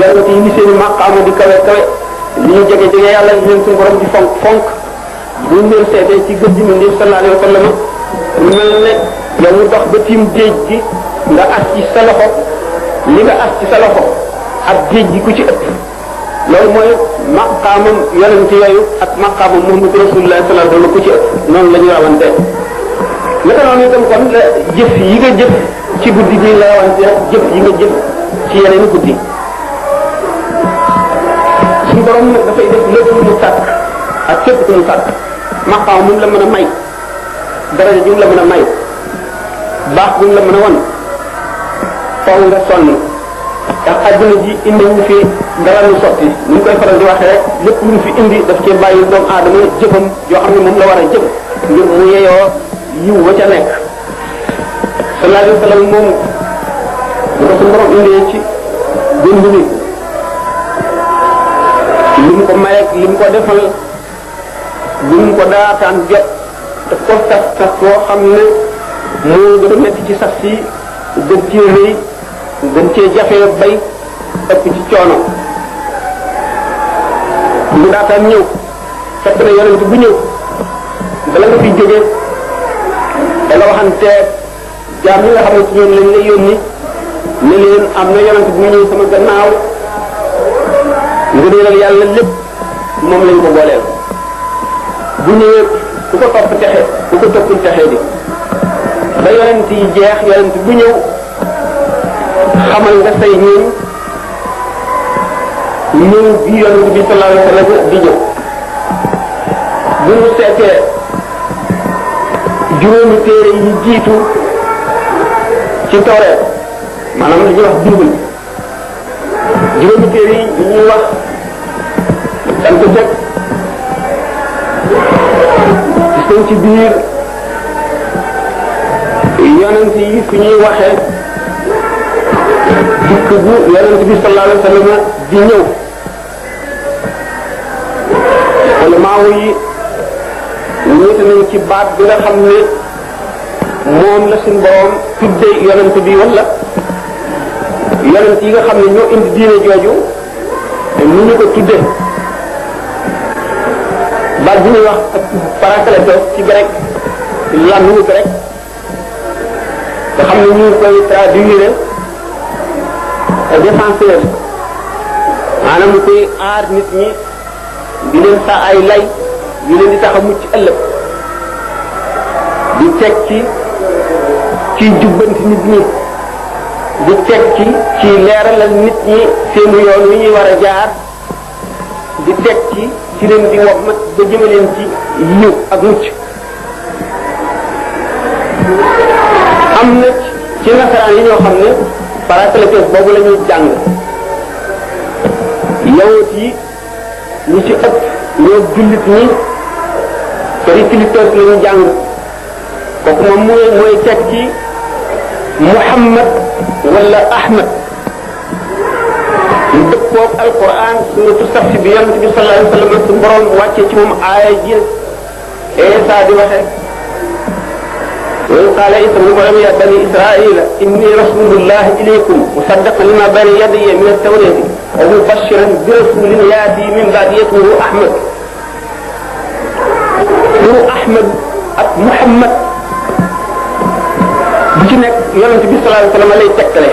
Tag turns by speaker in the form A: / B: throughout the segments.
A: yonent yi li seen maqaama di kawe kawe li ñu jege jege yàlla leen suñu borom di fonk fonk bu ñu leen seetee ci gën ji mindi sallallahu alayhi wa sallam mu mel ne yow mu dox ba tiim géej gi nga as ci sa loxo li nga as ci sa loxo ak géej gi ku ci ëpp loolu mooy maqaamam yonent yooyu ak maqaamam Muhammad rasulullah sallallahu alayhi wa sallam ku ci ëpp noonu la ñu rawante naka noonu itam kon la jëf yi nga jëf ci guddi gi la rawante jëf yi nga jëf ci yeneen guddi suñu borom nag dafay def lépp lu mu sàkk ak képp ku mu sàkk maqaam mu la mën a may daraja ju la mën a may baax bu la mën a wan faw nga sonn ndax àdduna ji indi ñu fi dara lu sotti ñu koy faral di waxee rek lépp lu mu fi indi daf cee bàyyi doomu aadama jëfam yoo xam ne moom la war a jëf ngir mu yeyoo yiw wa ca nekk sallallahu alayhi wa sallam moom bu ko suñu borom indee ci dund bi li mu ko mayeeg li mu ko defal li mu ko daataan jot daf ko sas sas boo xam ne moo gën a metti ci sas yi gën cee rëy gën cee jafee bay ëpp ci coono mu daataan ñëw fekk na yonent bu ñëw bala nga fi jógee da nga waxanteeg jaam ñi nga xam ne ci ñoom lañ lay yónni ne leen am na yonent bu ñëw sama gannaaw ngëneelal yàlla lépp moom lañ ko booleel bu ñëwee ku ko topp texe ku ko toppul texe di ba yonent yi jeex yonent bu ñëw xamal nga say ñëw ñëw bi yonent bi sallallahu alayhi wa sallam di ñëw bu ñu seetee juróomi téere yi jiitu ci tawreet maanaam li ñuy wax bible juróomi téere yi ñuy wax dañ ko teg gis nañ ci biir yonent yi fi ñuy waxee dikk bu yonent bi sallallahu alayhi wa sallam di ñëw wala maawu yi ñeete nañ ci baat bi nga xam ne moom la suñ borom tudde yonent bi wala yonent yi nga xam ne ñoo indi diine jooju nu ñu ko tudde baat bi ñuy wax parakletos ci grec làmmiñu grec nga xam ne ñu ngi koy traduire défenseur maanaam koy aar nit ñi di leen sa ay lay yu leen di tax a mucc ëllëg di teg ci jubbanti nit ñi di teg ci leeralal nit ñi seen yoon wi ñuy war a jaar di teg ci leen di wommat ba jëme leen ci yiw ak mucc am na ci nasaraan yi ñoo xam ne parakletos boobu la ñuy jàng yawut yi ñu ci ëpp ñoo jullit ñi periclitos la ñu jàng kooku moom mooy teg ci Muhammad wala Ahmad ñu dëppoog alquran suratu Safi bi yonent bi sallallahu alayhi wa sallam su borom wàccee ci moom aaya ji Isa di waxe وإذ قال عيسى ابن مريم يا بني إسرائيل إني رسول الله إليكم مصدقا لما بين يدي من التوراة ومبشرا برسول يأتي من بعد اسمه أحمد أحمد ak Muhammad bu ci nekk yonent bi sallallahu alayhi wa sallam lay tekkale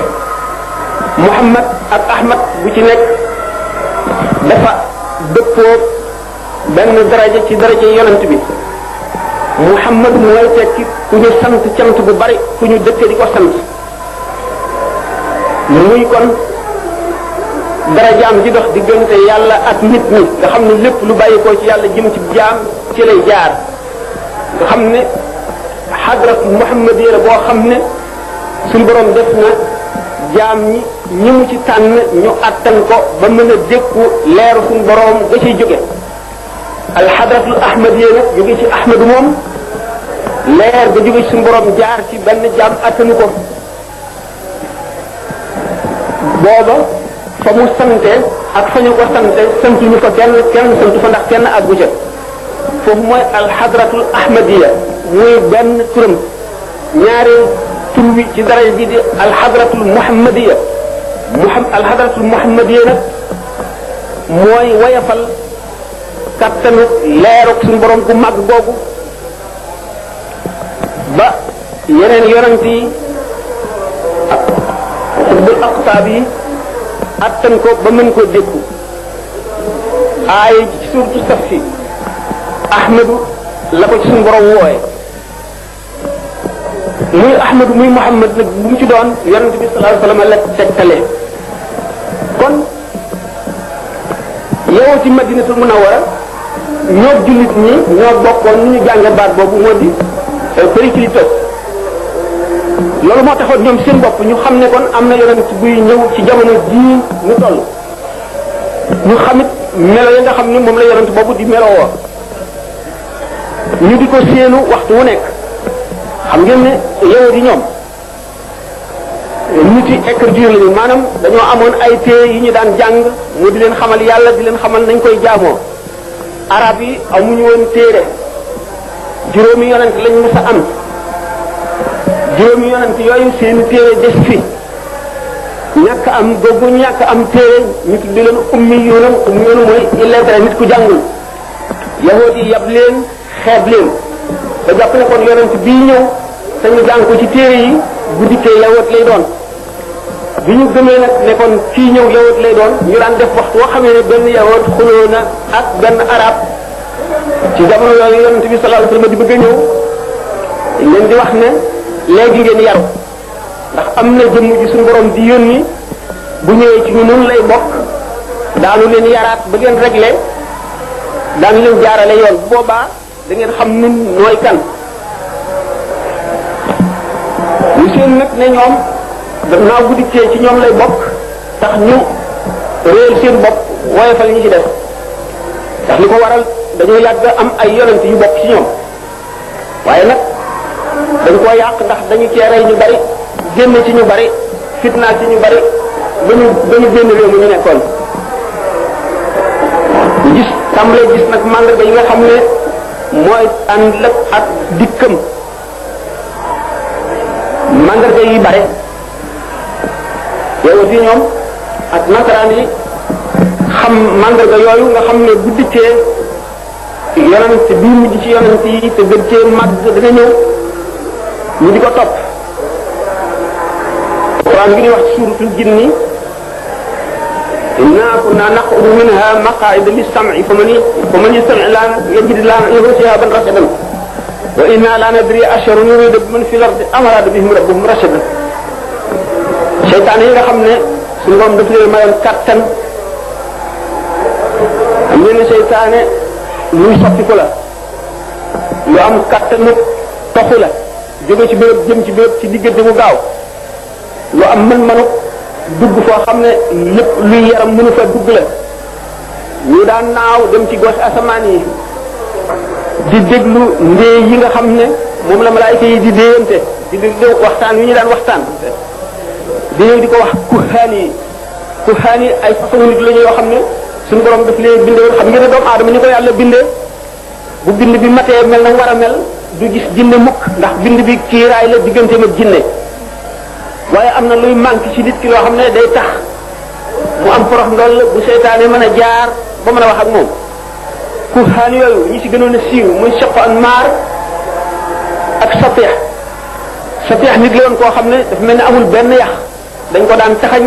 A: Muhammad ak Ahmad bu ci nekk dafa dëppoo benn daraja ci daraja yonent bi Muhammad mooy tekki ku ñu sant cant bu bari ku ñu dëkke di ko sant muy kon darajaam di dox diggante yàlla ak nit ñi nga xam ne lépp lu bàyyi ko ci yàlla jëm ci jaam ci lay jaar nga xam ne xadrat muhammadiya la boo xam ne suñu borom def na jaam ñi mu ci tànn ñu attan ko ba mën a dékku leeru suñu borom ga ciy jóge alxadratul ahmadiya nag jóge ci ahmadu moom leer ga jóge ci suñu borom jaar ci benn jaam attanu ko booba fa mu sante ak fa ñu ko sante santuñu ko kenn santu fa ndax kenn àggu ca foofu mooy alxadratul ahmadiya muy benn turam ñaari tur wi ci dara ji di alxadratul muhammadiya alxadratul muhammadiyya nag mooy wayafal kattanu leeruk suñu borom gu màgg googu ba yeneen yonent yi ak xutbul aqtaab yi attan ko ba mën koo dékku aay ci suurtu saf si ahmadu la ko ci suñu borom wooye muy ahmadu muy muhammad nag bu mu ci doon yonent bi sallallahu alayhi wasallam la tegtale kon yow ci madinatul munawwara ñoo jullit ñi ñoo bokkoon ni ñu jànge baat boobu moo di Périclitos loolu moo taxoon ñoom seen bopp ñu xam ne kon am na yonent buy ñëw ci jamono jii ñu toll ñu xamit melo yi nga xam ne moom la yonent boobu di melo woo ñu di ko séenu waxtu wu nekk xam ngeen ne yow di ñoom nit yi écriture lañu maanaam dañoo amoon ay téere yi ñu daan jàng mu di leen xamal yàlla di leen xamal nañ koy jaamoo arab yi amuñu woon téere juróomi yonent lañ mës a am juróomi yonent yooyu seeni téere des fi ñàkk am googu ñàkk am téere ñu tuddi leen ummi yoonam mooy illettré nit ku jàngul yahood yi yab leen xeeb leen ba jàpp ne kon yonent bii ñëw te ñu jàng ko ci téere yi bu dikkee yahood lay doon bi ñu gëmee nag ne kon kii ñëw yahood lay doon ñu daan def waxtu woo xamee ne benn yahood xuloo na ak benn arab ci jamono yooyu yonent bi sallallahu alayhi wasallam di bëgg a ñëw leen di wax ne léegi ngeen yaru ndax am na jëmm ji suñu borom di yónni bu ñëwee ci ñu nun lay bokk daanu leen yaraat ba ngeen réglé daanu leen jaarale yoon bu boobaa da ngeen xam nun nooy kan ñu seen nag ne ñoom gannaaw bu dikkee ci ñoom lay bokk tax ñu réel seen bopp woyofal ñi ci def ndax li ko waral dañoo yàgg am ay yonent yu bokk ci ñoom waaye nag dañ koo yàq ndax dañu cee rey ñu bari génn ci ñu bari fitnaal ci ñu bari ba ñu génn réew mi ñu nekkoon ñu gis tàmbalee gis nag mandarga yi nga xam ne mooy ànd lépp ak dikkam mandarga yi bare yow fi ñoom ak nasaraan yi xam mandarga yooyu nga xam ne bu dikkee yonent bii mujj ci yonent yi te gën cee màgg dana ñëw ñu di ko topp Alxuraan ngi di wax ci suuratul jinni inna kunna naqudu minha maqaa'ida lis-sam'i faman yastami' yajid lahu shihaban rasadan wa inna la nadri asharun yuridu biman fil ardi am arada bihim rabbuhum rashadan seytaan yi nga xam ne suñu borom daf leen mayoon kattan am ngeen seytaane luy soppi ko la lu am kattan nag toxu la jóge ci béréb jëm ci béréb ci diggante mu gaaw lu am mën-mënu dugg foo xam ne lépp luy yaram mënu fa dugg la ñu daan naaw dem ci gos asamaan yi di déglu ndee yi nga xam ne moom la malaayika yi di déeyante di déglu waxtaan wi ñu daan waxtaan di ñëw di ko wax kuhaan yi ay façon nit la ñu yoo xam ne suñu borom daf leen bindee xam ngeen ne doomu aadama ñu ko yàlla bindee bu bind bi matee mel na war a mel du gis jinne mukk ndax bind bi kiiraay la digganteem ak jinne waaye am na luy manqué ci nit ki loo xam ne day tax mu am porox ndoll bu seytaane mën a jaar ba mën a wax ak moom kuhaan yooyu ñi ci gënoon a siiw muy Shaq an Maar ak Satiix nit la woon koo xam ne dafa mel ne amul benn yax dañ ko daan taxañ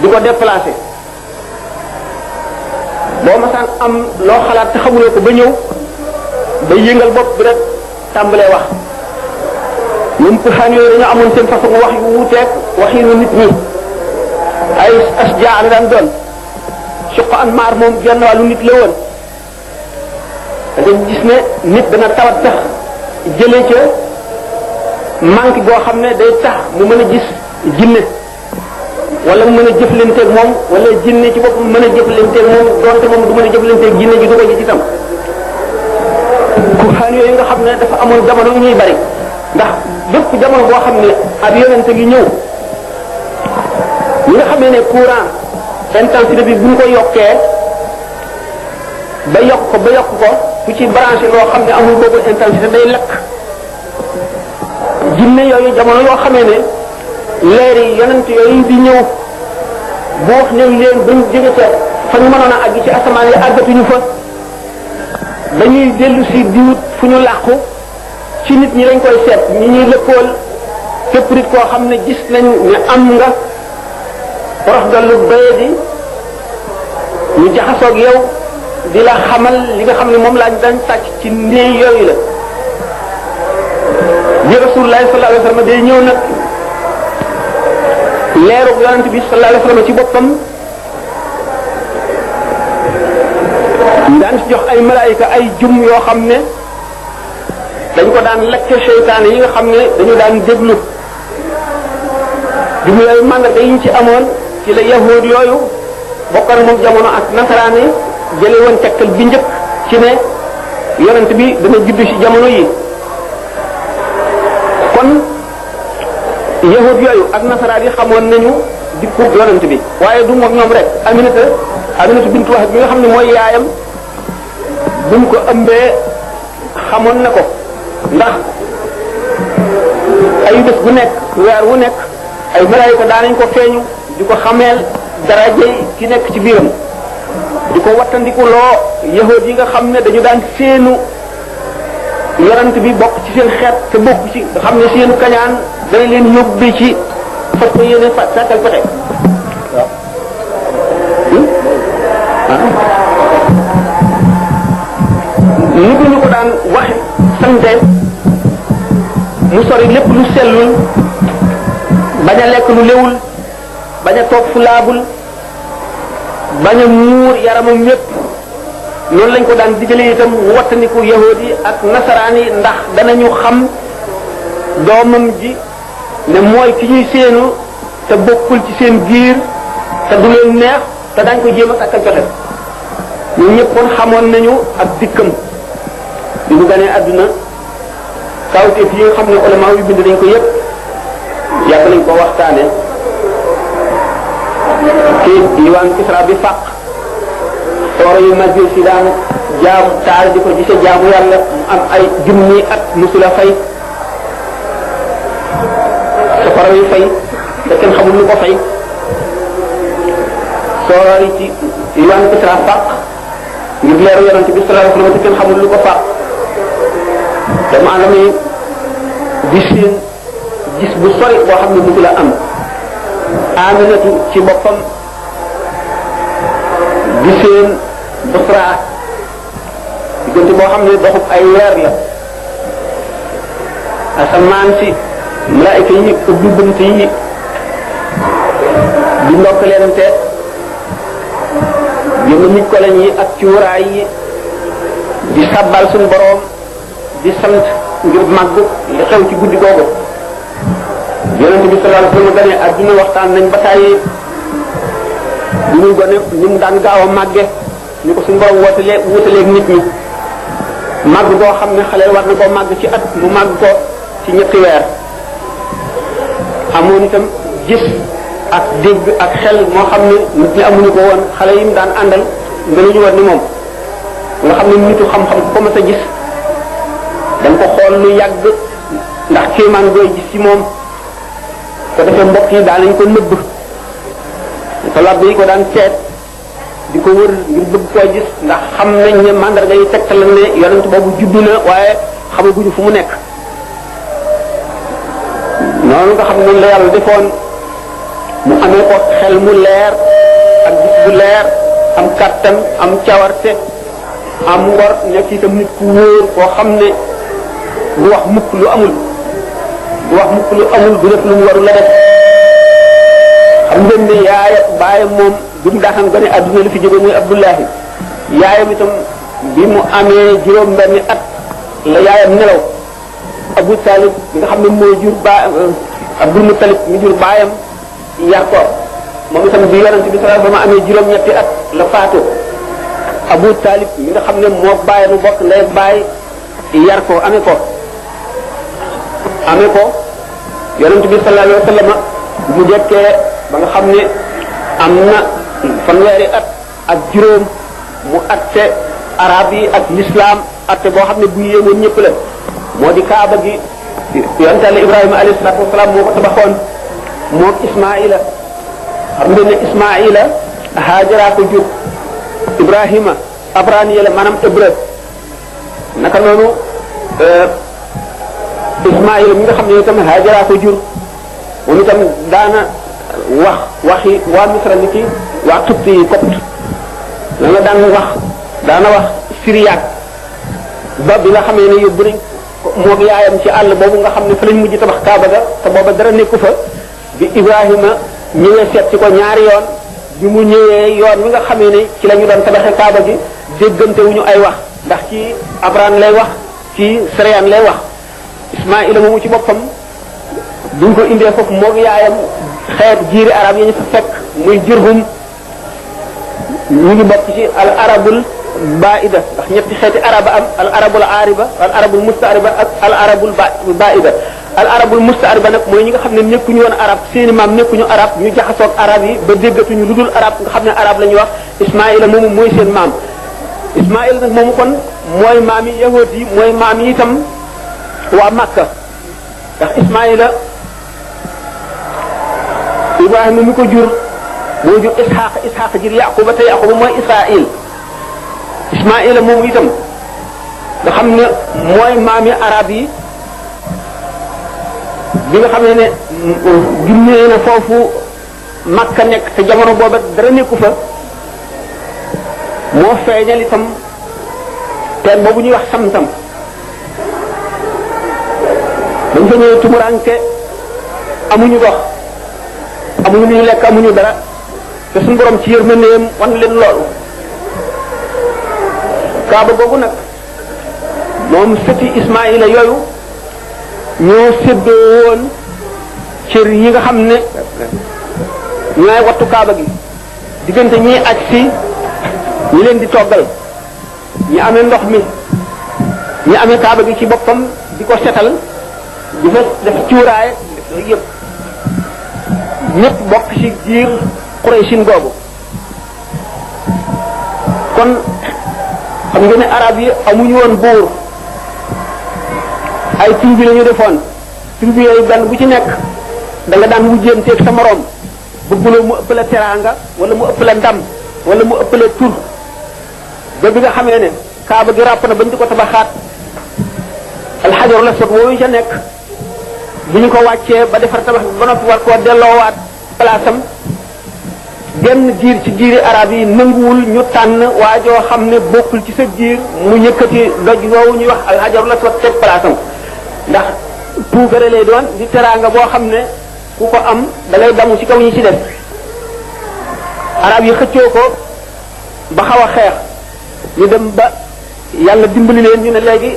A: di ko déplacé boo masaan am loo xalaat te xamuloo ko ba ñëw ba yëngal bopp bi rek tàmbalee wax ñoom kuhaan yooyu dañoo amoon seen façon wax yu wuuteeg waxinu nit ñi ay asjaa la daan doon Shaq an Maar moom genn wàllu nit la woon da nga gis ne nit dana tawat sax jëlee ca manque goo xam ne day tax mu mën a gis jinne wala mu mën a jëflanteeg moom wala jinne ci boppam mën a jëflanteeg moom doonte moom du mën a jëflanteeg jinne ji du ko gis itam kuhaan yooyu nga xam ne dafa amoon jamono yu ñuy bari ndax bépp jamono boo xam ne ab yonente ngi ñëw ñi nga xamee ne courant intensité bi bu ñu ko yokkee ba yokk ko fu ci branché loo xam ne amul boobu intensité day lakk jinne yooyu jamono yoo xamee ne leer yi yonent yooyu di ñëw bu wax ne leen bañ jóge ca fa ñu mënoon a àgg ci asamaan yi àggatuñu fa dañuy dellu si diwut fu ñu làqu ci nit ñi lañ koy seet ñi ñuy lëkkool képp nit koo xam ne gis nañu ne am nga porox dallu doye di ñu jaxasoog yow di la xamal li nga xam ne moom laa dañ sàcc ci ndéey yooyu la bi Rasulullah sallallahu alayhi wasallam day ñëw nag leeru yonent bi sallallahu alayhi wasallam ci boppam daan ci jox ay malaayika ay jum yoo xam ne dañ ko daan lekke seytaane yi nga xam ne dañu daan déglu jum yooyu màndarga yi ñu ci amoon ci la yahuud yooyu bokkoon moom jamono ak nasaraan yi jële woon tekkal bi njëkk ci ne yonent bi dana judd ci jamono yi kon yahud yooyu ak nasaraan yi xamoon nañu dikku yonent bi waaye du moom ñoom rek Aminata bintu Wahab bi nga xam ne mooy yaayam buñ ko ëmbee xamoon na ko ndax ay bés bu nekk weer wu nekk ay malaayika daanañ ko feeñu di ko xameel daraje ki nekk ci biiram di ko wattandiku loo yahud yi nga xam ne dañu daan seenu yonent bi bokk ci seen xeet te bokk ci nga xam ne seen kañaan dana leen yóbbi ci fas ko yéene sàkkal pexe waaw ni ñu ko daan waxe sante mu sori lépp lu sellul bañ a lekk lu lewul bañ a toog fu laabul bañ a muur yaramam yépp noonu lañ ko daan digale itam mu wattandiku yahudi yi ak nasaraan yi ndax danañu xam doomam ji ne mooy ki ñuy séenu te bokkul ci seen giir te du leen neex te dañ ko jéem a sàkkal pexe ñun ñëpp kon xamoon nañu ak dikkam di mu ganee àdduna kawteef yi nga xam ne ulama yu bind nañ ko yépp yàgg nañ ko waxtaane ci diwaan Kisra bi fàq tooro yu mag si daan jaamu taal di ko gise jaamu yàlla am ay junni at musula fay safara yu fay te kenn xamul lu ko fay sooroor yi ci diwaan Kisra fàq ngir leeru yonente bi sallallahu alayhi wasallam te kenn xamul lu ko fàq dama àndam yi di seen gis bu sori boo xam ne musula am Aminatu ci boppam di seen Busra diggante boo xam ne doxub ay weer la asamaan si malaayika yi ubbi bunt yi di ndokkalente yëngu nit ko lañ yi ak cuuraay yi di sabbal suñu boroom di sant ngir màgg li xew ci guddi googu yonent bi sallallahu alayhi wasallam dane adduna waxtaan nañ ba tàyyi bu muy gone ni mu daan gaaw a màgge ni ko suñu borom wutaleeg nit ñi màgg goo xam ne xale war na koo màgg ci at mu màgg ko ci ñetti weer amoon itam gis ak dégg ak xel moo xam ne nit ñi amuñu ko woon xale yi mu daan àndal mënuñu woon ni moom nga xam ne nitu xam-xam ko mës a gis dañ ko xool lu yàgg ndax kéemaan gooy gis ci moom ko defee mbokk yi daan nañ ko nëbb ko lab yi ko daan seet di ko wër ngir bëgg koo gis ndax xam nañ ne mandarga yi tegtal ne yonent boobu juddu na waaye xamaguñu fu mu nekk noonu nga xam noonu la yàlla defoon mu amee ko xel mu leer ak gis bu leer am kattan am cawarte am ngor nekk itam nit ku wóor koo xam ne du wax mukk lu amul du wax mukk lu amul du def lu mu warul la def xam ngeen ne yaayam baayam moom bi mu daaxan gane adduna li fi jóge muy Abdullahi yaayam itam bi mu amee juróom-benni at la yaayam nelaw Abu Talib bi nga xam ne mooy jur ba Abdul Muttalib mi jur baayam yar ko moom itam bi yonent bi sallallahu alayhi wasallam amee juróom-ñetti at la faatu Abu Talib mi nga xam ne moo baayam mu bokk ndey baay yar ko amee ko yonent bi sallallahu alayhi wasallam mu jekkee ba nga xam ne am na fanweeri at ak juróom mu atte arab yi ak l'islam atte boo xam ne bu yéemoon ñëpp la moo di kaaba gi yonent Yàlla Ibrahima alayhi salaatu wasalaam moo ko tabaxoon moom Ismaïla xam ngeen ne Ismaila Haajara ko jur Ibrahima abrani la maanaam hébreu naka noonu Ismaila mi nga xam ne itam Haajara ko jur moom itam daana waxi waa Misra ni ki waa Tupti yi Copte la nga daana wax syriaque ba bi nga xamee ne yóbbu nañ moog yaayam ci àll boobu nga xam ne fa lañ mujj tabax Kaaba ga te booba dara nekku fa bi Ibrahima ñëwee seet ci ko ñaari yoon bi mu ñëwee yoon wi nga xamee ne ci la ñu doon tabaxee Kaaba gi déggante wuñu ay wax ndax ci Abraham lay wax ci Syrian lay wax Ismaïla moomu ci boppam duñ ko indee foofu moog yaayam xeet jiiri arab yi ñu fa fekk muy Jurhum ñu ngi bokk ci al arabul baida ndax ñetti xeeti araba am al arabul ariba al arabul mustaariba ak al arabul baida al arabul mustaariba nag mooy ñi nga xam ne nekkuñu woon arab seeni maam nekkuñu arab ñu jaxasoog arab yi ba déggatuñu lu dul arab nga xam ne arab la ñuy wax Ismaïla moomu mooy seen maam Ismaïla nag moomu kon mooy maam yi yahud yi mooy maam yi itam waa Makka ndax Ismaïla Ibrahima mi ko jur moo jur Ishaq jur Yaquba te Yaquba mooy Israël Ismaïla moomu itam nga xam ne mooy maami arab yi bi nga xam ne ginnee na foofu Makka nekk te jamono booba dara nekku fa moo feeñal itam teen boobu ñuy wax Samsam dañ fa ñëwee tumuranke amuñu dox amuñu lu ñu lekk amuñu dara te suñu borom ci yërmandeem wan leen loolu Kaaba googu nag moom sëti Ismaïla yooyu ñoo séddoo woon cër yi nga xam ne ñooy wattu Kaaba gi diggante ñiy aj si ñi leen di toggal ñi amee ndox mi ñi amee Kaaba gi ci boppam di ko setal di fa def cuuraay yooyu yëpp ñëpp bokk ci jiir Quraysin googu kon xam nga ne arab yi amuñu woon buur ay tribu la ñu defoon tribu yooyu benn bu ci nekk da nga daan wujjeenteeg sa moroom bëgguloo mu ëpp la teraanga wala mu ëpp la ndam wala mu ëpp la tur ba bi nga xamee ne Kaaba gi ràpp na bañ di ko tabaxaat alxajar la sot woowu ca nekk bu ñu ko wàccee ba defar tabax ba noppi war koo delloowaat place am genn giir ci giiri arab yi nanguwul ñu tànn waajoo xam ne bokkul ci sa giir mu yëkkati doj woowu ñuy wax alxajar la sot teg place am ndax puukare lay doon di teraanga boo xam ne ku ko am da ngay damu ci kaw ñi ci def arab yi xëccoo ko ba xaw a xeex ñu dem ba yàlla dimbali leen ñu ne léegi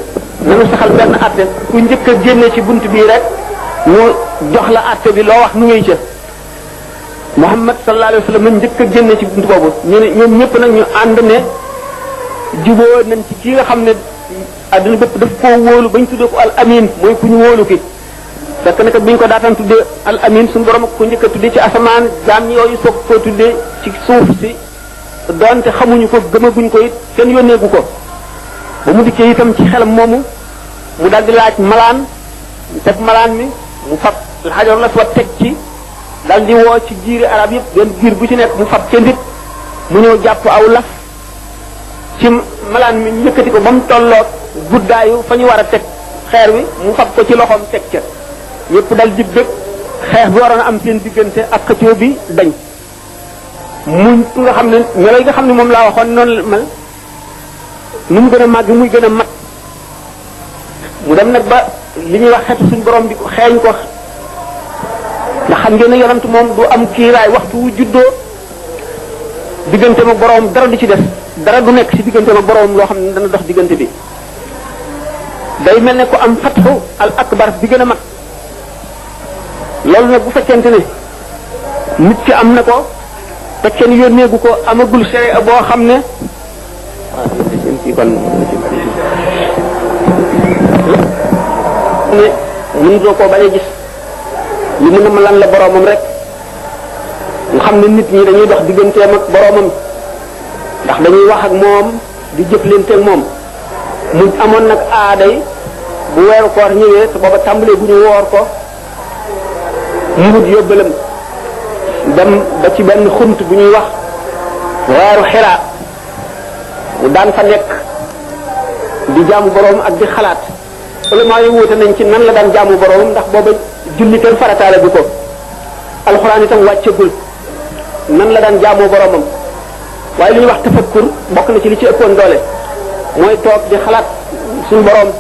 A: nañu saxal benn atte ku njëkk a génne ci bunt bii rek mu jox la atte bi loo wax nu ngay ca Muhammad sallallahu alayhi wa sallam njëkk a génne ci bunt boobu ñu ne ñoom ñëpp nag ñu ànd ne juboo nañ ci kii nga xam ne adduna bépp daf koo wóolu bañ tuddee ko al amin mooy ku ñu wóolu ki fekk nag biñ ko daataan tuddee al amin suñu borom ko njëkk a tuddee ci asamaan jaam yooyu soog koo tuddee ci suuf si doonte xamuñu ko gëmaguñ ko it kenn yónneegu ko ba mu dikkee itam ci xelam moomu mu daal di laaj malaan teg malaan mi mu fab xajar la fa teg ci daal di woo ci jiiri arab yëpp benn giir bu ci nekk mu fab ca ndit mu ñëw jàpp aw laf ci malaan mi yëkkati ko ba mu tolloog guddaayu fa ñu war a teg xeer wi mu fab ko ci loxoom teg ca ñëpp dal di bëgg xeex bi waroon a am seen diggante ak xëccoo bi dañ muñ nga xam ne melo yi nga xam ne moom laa waxoon noonu la mel nu mu gën a màgg muy gën a mat mu dem nag ba li ñuy wax xeetu suñu borom bi ko xeeñ ko ndax xam ngeen ne yonent moom du am kiiraay waxtu wu juddoo diggante ma borom dara du ci def dara du nekk ci diggante ma borom loo xam ne dana dox diggante bi day mel ne ko am fatxu al akbar bi gën a mag loolu nag bu fekkente ne nit ki am na ko te kenn yónneegu ko amagul sharia boo xam ne mënutoo koo bañ a gis li mu ne ma lan la boromam rek nga xam ne nit ñi dañuy dox digganteem ak boromam ndax dañuy wax ak moom di jëflante ak moom mu amoon nag aaday bu weeru koor ñëwee te booba tàmbalee bu ñu woor ko mu wut yóbbalam dem ba ci benn xunt bu ñuy wax waaru Xiraa mu daan fa nekk di jaamu boroom ak di xalaat ulama yi wuute nañ ci nan la daan jaamu boroom ndax booba julli kenn farataale bi ko alxuraan itam wàccagul nan la daan jaamoo boroomam waaye li ñuy wax tafakkur bokk na ci li ci ëppoon doole mooy toog di xalaat suñu boroom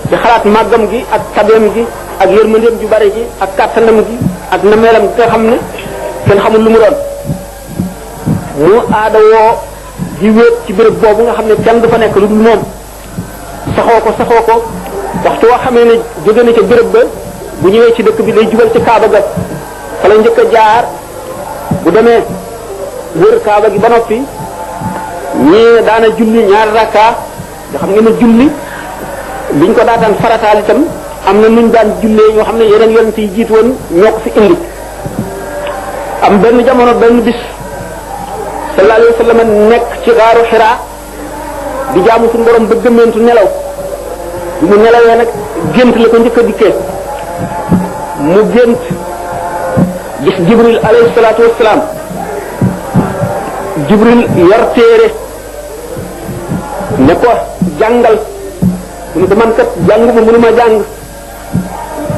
A: di xalaat màggam gi ak tabeem gi ak yërmandeem ju bari ji ak kàttanam gi ak nameelam gi nga xam ne kenn xamul lu mu doon mu aadawoo di wéet ci béréb boobu nga xam ne kenn du fa nekk lu dul moom saxoo ko waxtu woo xamee ne jóge na ca béréb ba bu ñëwee ci dëkk bi day jubal ci kaaba ga fa la njëkk a jaar bu demee wër kaaba gi ba noppi ñii daana julli ñaari rakka nga xam ngeen ne julli biñ ko daataan farataal itam am na nuñ daan jullee ñoo xam ne yeneen yonent yi jiit woon ñoo ko fi indi am benn jamono benn bis sallallahu alayhi wa sallam nekk ci gaaru Xiraa di jaamu suñu borom ba gëmmeentu nelaw bi mu nelawee nag gént la ko njëkk a dikkee mu gént gis Jibril alayhi salaatu wassalaam Jibril yor téere ne ko jàngal mu ne ko man kat jànguma mënuma jàng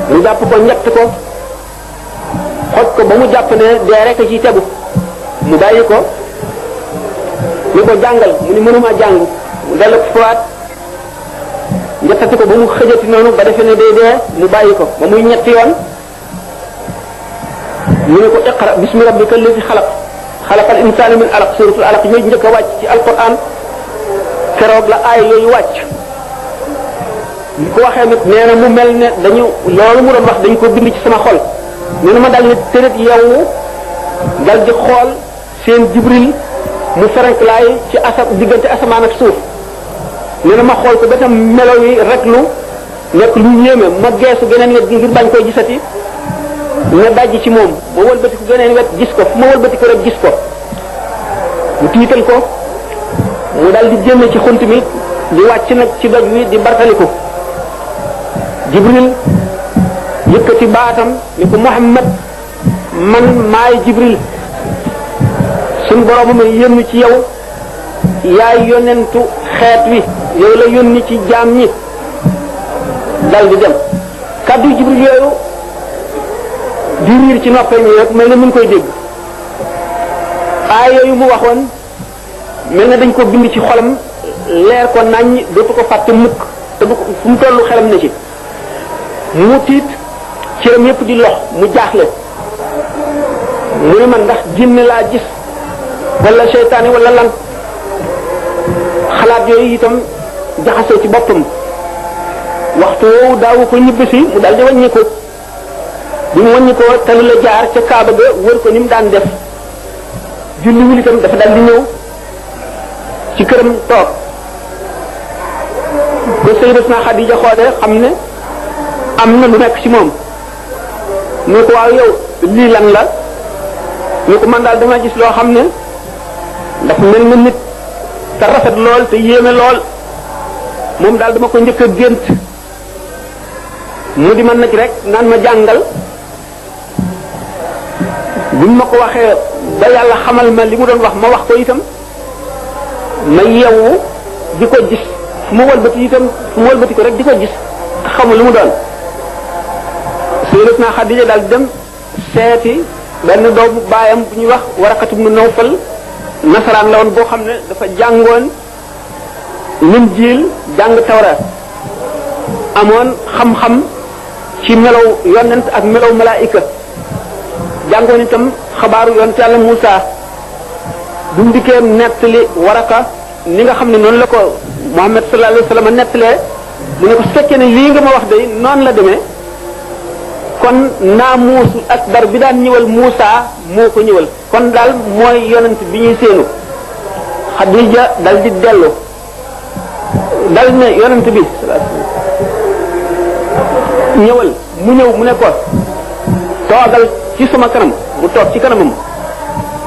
A: mu jàpp ko ñett ko xoj ko ba mu jàpp ne dee rek ci tegu mu bàyyi ko ni ko jàngal mu ni mënuma jàng mu dellu ko fawaat ñettati ko ba mu xëjati noonu ba defe ne day dee mu bàyyi ko ba muy ñetti yoon mu ne ko iqra bismi rabbika allazi xalaq xalaqal insaana min alaq suratul alaq yooyu njëkk a wàcc ci alquran keroog la aay yooyu wàcc li ko waxee nag nee na mu mel ne dañu loolu mu doon wax dañ ko bind ci sama xol nee na ma dal ne tërët yow dal di xool seen Jibril mu ferenklaay ci diggante asamaan ak suuf nee na ma xool ko ba tam melo yi rek lu nekk lu yéeme ma geesu geneen wet gi ngir bañ koy gisati ne dajji ci moom ma wëlbati ko geneen wet gis ko fu ma wëlbati ko rek gis ko mu tiital ko mu dal di génne ci xunt mi di wàcc nag ci doj wi di bartaliku Jibril yëkkati baatam ni ko Muhammad man maay Jibril suñ borom ma yónni ci yow yaay yonentu xeet wi yow la yónni ci jaam ñi dal di dem kaddu Jibril yooyu di riir ci noppam yi rek mel na mu ngi koy dégg aay yooyu mu waxoon mel na dañ ko bind ci xolam leer ko naññ dootu ko fàtte mukk te du ko fu mu tollu xelam na ci mu tiit cëram yépp di lox mu jaaxle mu ne man ndax jinne laa gis wala seytaane wala lan xalaat yooyu itam jaxasoo ci boppam waxtu woowu daawu ko ñibbisi mu daal di wàññi ko bi mu wàññi ko tali la jaar ca Kaaba ga wër ko ni mu daan def julliwul itam dafa daal di ñëw ci këram toog ko Sayyidatuna Xadija xoolee xam ne am na lu nekk ci moom ne ko waaw yow lii lan la ne ko man daal dama gis loo xam ne dafa mel na nit te rafet lool te yéeme lool moom daal dama ko njëkk a gént mu di man nag rek naan ma jàngal bi ma ko waxee ba yàlla xamal ma li mu doon wax ma wax ko itam ma yeewu di ko gis fu ma wëlbati itam fu ma wëlbati ko rek di ko gis xamul lu mu doon Sayyidatuna Xadija daal di dem seeti benn doomu baayam bu ñuy wax Waraqatu ibn Nawfal nasaraan la woon boo xam ne dafa jàngoon Linjiil jàng Tawraat amoon xam-xam ci melaw yonent ak melaw malaayika jàngoon itam xabaaru yonent Yàlla Muusa bu mu dikkee nettali Waraqa ni nga xam ne noonu la ko Muhammad sallallahu alayhi wa sallam nettalee mu ne ko su fekkee ne lii nga ma wax day noonu la demee kon naamuusu akbar bi daan ñëwal Muusa moo ko ñëwal kon daal mooy yonent bi ñuy séenu Xadija dal di dellu dal ne yonent bi ñëwal mu ñëw mu ne ko toogal ci sama kanam mu toog ci kanamam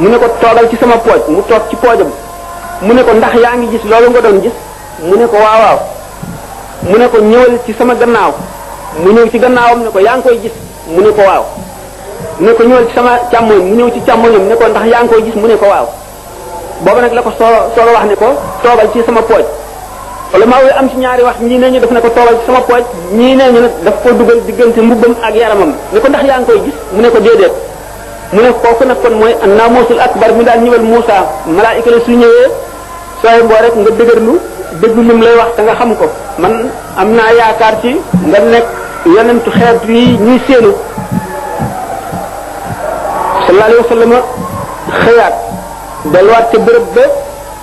A: mu ne ko toogal ci sama pooj mu toog ci poojam mu ne ko ndax yaa ngi gis loolu nga doon gis mu ne ko waaw waaw mu ne ko ñëwal ci sama gannaaw mu ñëw ci gannaawam ne ko yaa ngi koy gis mu ne ko waaw ne ko ñëwal ci sama càmmoñ mu ñëw ci càmmoñam ne ko ndax yaa ngi koy gis mu ne ko waaw booba nag la ko soo wax ne ko toogal ci sama pooj wala maa am ci ñaari wax ñii nee ñu daf ne ko toogal ci sama pooj ñii nee ñu nag daf ko dugal diggante mbubbam ak yaramam ne ko ndax yaa ngi koy gis mu ne ko déedéet mu ne kooku nag kon mooy an-naamuusul akbar mi daan ñëwal Muusa malaayika la su ñëwee sooy boo rek nga dëgërlu déglu lim lay wax te nga xam ko man am naa yaakaar ci nga nekk yonentu xeet yi ñuy séenu sallallahu alayhi wa sallam xëyaat delluwaat ca bërëb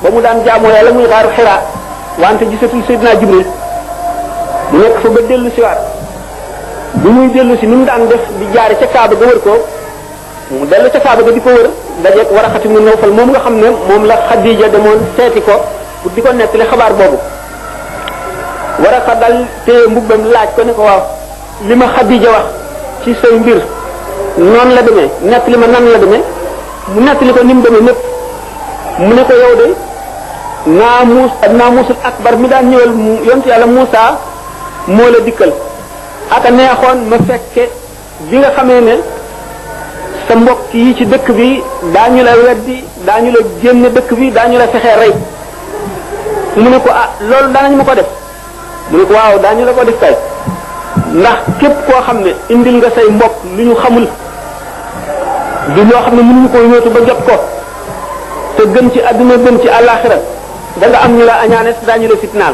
A: ba mu daan jaamoo yàlla muy xaaru Xiraa wante gisatul Seydina Jibril mu nekk fa ba dellu si waat bi muy dellu si ni mu daan def di jaare ca Kaaba ga wër ko mu dellu ca Kaaba ga di ko wër dajeeg Waraqatu mu Nawfal moom nga xam ne moom la Xadija demoon seeti ko pour di ko nettali xabaar boobu Waraqa dal téye mbubbam laaj ko ne ko waaw li ma Xadija wax ci say mbir noonu la demee nettali ma nan la demee mu nettali ko ni mu demee népp mu ne ko yow de naamuusul akbar mi daan ñëwal yonent yàlla Muusa moo la dikkal aka neexoon ma fekke bi nga xamee ne sa mbokk yi ci dëkk bi daañu la weddi daañu la génne dëkk bi daañu la fexee rey mu ne ko ah loolu daanañ ma ko def mu ne ko waaw daañu la ko def kay ndax képp koo xam ne indil nga say mbokk lu ñu xamul du loo xam ne mënuñu ko yóotu ba jot ko te gën ci àdduna gën ci àllaaxira da nga am ñu la añaane daañu la fitnaal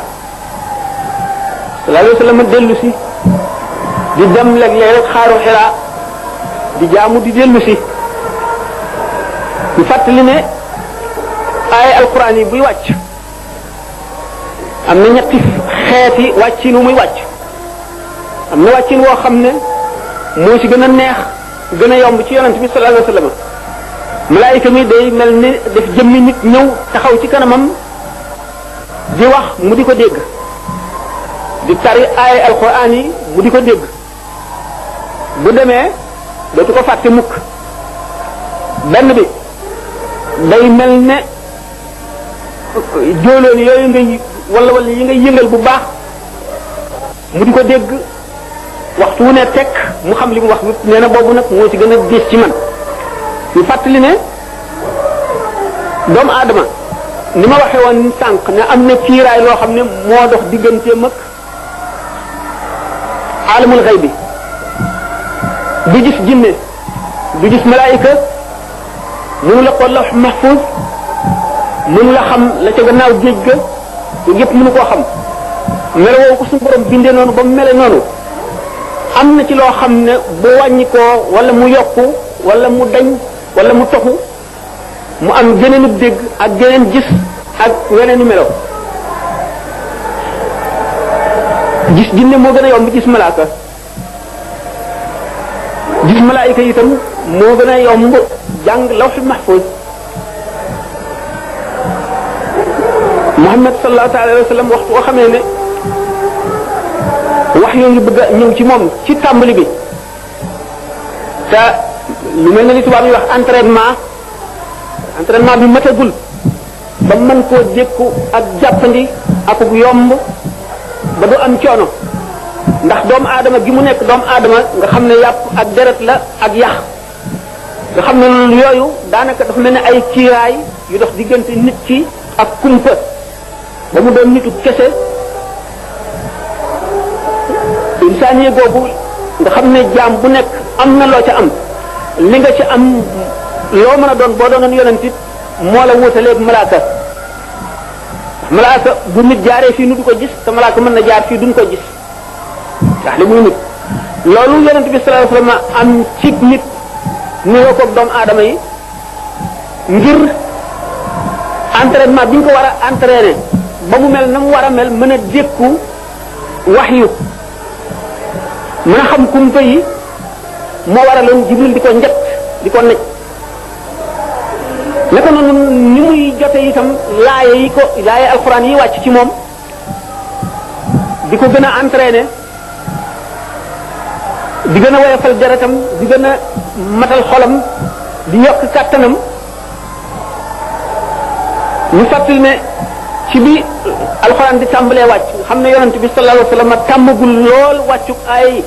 A: sallallahu alayhi wa sallam dellu si di dem léeg-léeg rek xaaru Xiraa di jaamu di dellu si ñu fàttali ne ay alquran yi buy wàcc am na ñetti xeeti wàccin wu muy wàcc am na wàccin woo xam ne moo ci gën a neex gën a yomb ci yonent bi sallallahu alayhi wa sallam malaayika mi day mel ni def jëmmi nit ñëw taxaw ci kanamam di wax mu di ko dégg di tari ay alquran yi mu di ko dégg bu demee dootu ko fàtte mukk benn bi day mel ne jóoloon yooyu ngay wala yi ngay yëngal bu baax mu di ko dégg waxtu wu ne tekk mu xam li mu wax nee na boobu nag moo ci gën a diis ci man ñu fàttali ne doomu aadama ni ma waxee woon sànq ne am na kiiraay loo xam ne moo dox digganteem ak alamul xëy bi du gis jinne du gis malaayika mënu la ko lawh mahfuz mënu la xam la ca gannaaw géej ga yëpp mënu koo xam melo woowu ko suñu borom bindee noonu ba mu mele noonu am na ci loo xam ne bu wàññi koo wala mu yokku wala mu dañ wala mu toxu mu am geneenu dégg ak geneen gis ak weneeni melo gis jinne moo gën a yomb gis malaaka gis malaayika itam moo gën a yomb jàng lawhul mahfuz Muhammad sallallahu alayhi wa sallam waxtu boo xamee ne wax yoo ngi bëgg a ñëw ci moom ci tàmbali bi te lu mel ne li tubaab yi wax entraînement bi matagul ba mën koo dékku ak jàppandi ak yomb ba du am coono ndax doomu aadama gi mu nekk doomu aadama nga xam ne yàpp ak deret la ak yax nga xam ne yooyu daanaka dafa mel ne ay kiiraay yu dox diggante nit ki ak kumpa ba mu doon nitu kese insaaniye googu nga xam ne jaam bu nekk am na loo ca am li nga ci am loo mën a doon boo doonoon yonent it moo la wutaleeg malaaka malaaka bu nit jaaree fii nu du ko gis te malaaka mën na jaar fii duñ ko gis ndax li muy nit loolu yonent bi sallallahu alayhi wasallam am ci nit nuyoo koog doomu aadama yi ngir entraînement bi ñu ko war a entraîner ba mu mel na mu war a mel mën a dékku wahyu mën a xam kumpa yi moo waraloon Jibril di ko njëkk di ko nekk naka noonu ni muy jote itam laaye alxuraan yi wàcc ci moom di ko gën a entraîner di gën a woyofal deretam di gën a matal xolam di yokk kàttanam ñu fàttali ne ci bi alxuraan di tàmbalee wàcc xam ne yonent bi sallallahu alayhi wasallam tàmmagul lool wàccuk ay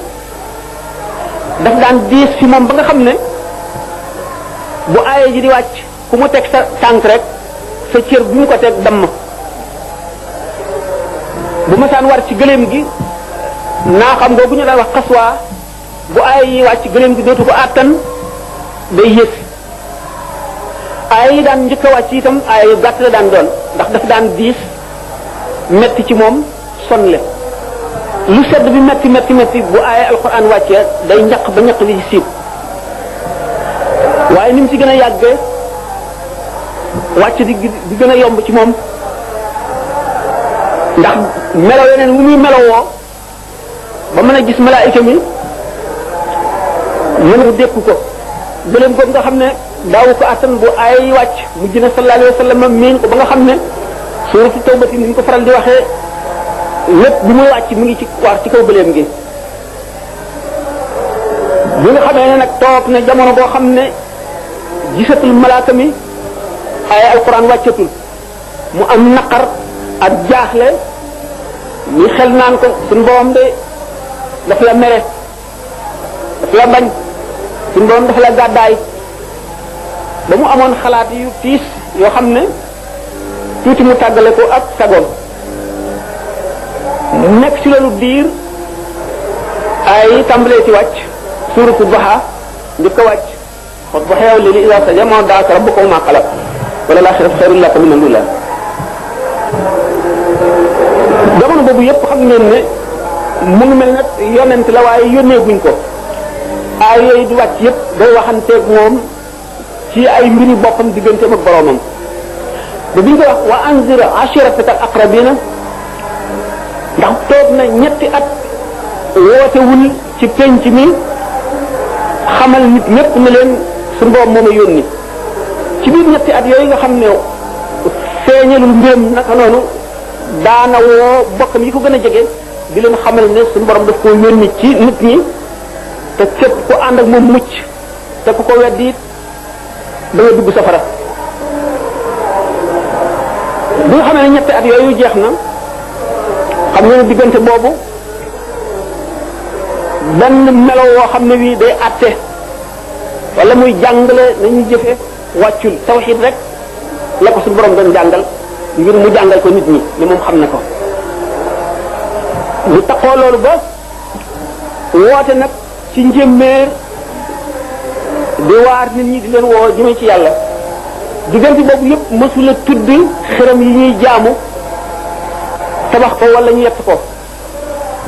A: daf daan diis fi moom ba nga xam ne bu aaye ji di wàcc ku mu teg sa tànk rek sa cër bu mu ko teg damm bu masaan war ci gëléem gi naa xam googu ñu daan wax xaswaa bu aaye yi wàcc gëléem gi dootu ko àttan day yées aaye yi daan njëkk a wàcc itam aaye yu gàtt la daan doon ndax dafa daan diis metti ci moom sonle lu sedd bi metti metti metti bu aaye alquran wàccee day ñaq ba ñaq li ci siib waaye ni mu ci gën a yàggee wàcc di gën a yomb ci moom ndax melaw yeneen wu muy melowoo ba mën a gis malaayika mi mën a dékku ko gëléem ko nga xam ne daawu ko attan bu ay wàcc mujj na sallallahu alayhi wa sallam miin ko ba nga xam ne suuratu tawbati ni ñu ko faral di waxee lépp bi muy wàcc mu ngi ci war ci kaw gëléem gi bi nga xamee ne nag toog na jamono boo xam ne gisatul malaaka mi ay alquran wàccatul mu am naqar ak jaaxle ñi xel naan ko suñu borom de daf la mere daf la bañ suñu borom daf la gàddaay ba mu amoon xalaat yu tiis yoo xam ne tuuti mu tàggale ko ak sagoon mu nekk ci loolu diir ay tàmbalee ci wàcc suuratu Duha njëkk a wàcc wadduha wal-layli idha saja ma waddaaka rabbuka wa ma qala wala laaxiratu xayrun laka mina l-uulaa jamono boobu yëpp xam ngeen ne mu ngi mel nag yonent la waaye yónneeguñ ko ay yooyu di wàcc yëpp day waxanteeg moom ci ay mbiri boppam digganteem ak boroomam ba bi ñu ko wax wa anzir ashirataka al-aqrabiina ndax toog na ñetti at wootewul ci penc mi xamal nit ñëpp ne leen suñu borom moom a yónni ci biir ñetti at yooyu nga xam ne feeñalul mbiram naka noonu daana woo bokkam yi ko gën a jege di leen xamal ne suñu borom daf koo yónni ci nit ñi te képp ku ànd ak moom mucc te ku ko weddi it da nga dugg safara bi nga xamee ne ñetti at yooyu jeex na xam nga ne diggante boobu benn melo woo xam ne wii day àtte wala muy jàngale nañuy jëfe wàccul tawxiid rek la ko suñu borom doon jàngal ngir mu jàngal ko nit ñi ne moom xam na ko lu taxoo loolu ba woote nag ci njéeméer di waar nit ñi di leen woo jëme ci yàlla diggante boobu yëpp mësula tudd xërëm yi ñuy jaamu tabax ko wala ñu yett ko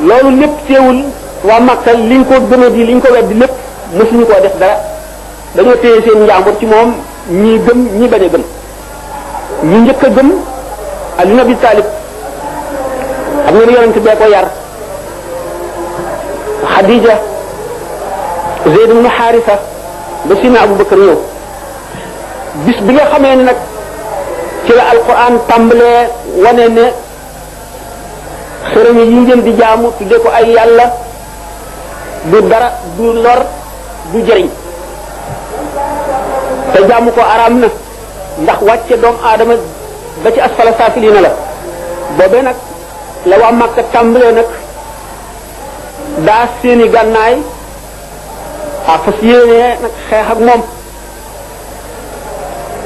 A: loolu lépp teewul waa Makka liñ ko gëme di liñ ko weddi lépp mësuñu koo def dara dañoo téye seen njàmbur ci moom ñii gëm ñii bañ a gëm ñu njëkk a gëm Ali ibn Abi Talib xam nga ne yonent bee ko yar Xadija Zayd ibn Haarisa ba Sina Abu Bakar ñëw bis bi nga xamee ne nag ci la alquran tàmbalee wane ne xërëm yi ngeen di jaamu tudde ko ay yàlla du dara du lor du jëriñ te jaamu ko araam na ndax wàcce doomu aadama ba ci asfala saafiliina la boobee nag la waa Makka tàmbalee nag daa seeni gànnaay a fas yéenee nag xeex ak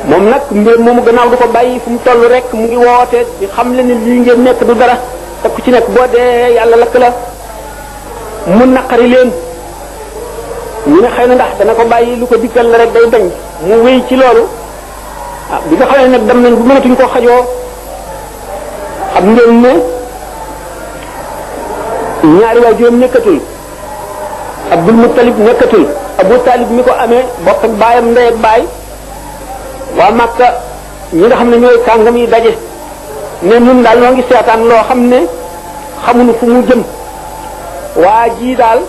A: moom nag mbir moomu gannaaw du ko bàyyi fu mu toll rek mu ngi woote di xam le ni lii ngeen nekk du dara te ku ci nekk boo dee yàlla lakk la mu naqari leen ñu ne xëy na ndax dana ko bàyyi lu ko dikkal la rek day bañ mu wéy ci loolu ah bi nga xam ne nag dem nañ bu mënatuñ koo xajoo xam ngeen ne ñaari waajuram nekkatul Abdul Muttalib nekkatul Abu Talib mi ko amee bokk ak baayam ndey ak baay waa Makka ñi nga xam ne ñooy kàngam yi daje ne ñun daal noo ngi seetaan loo xam ne xamuñu fu mu jëm waa ji daal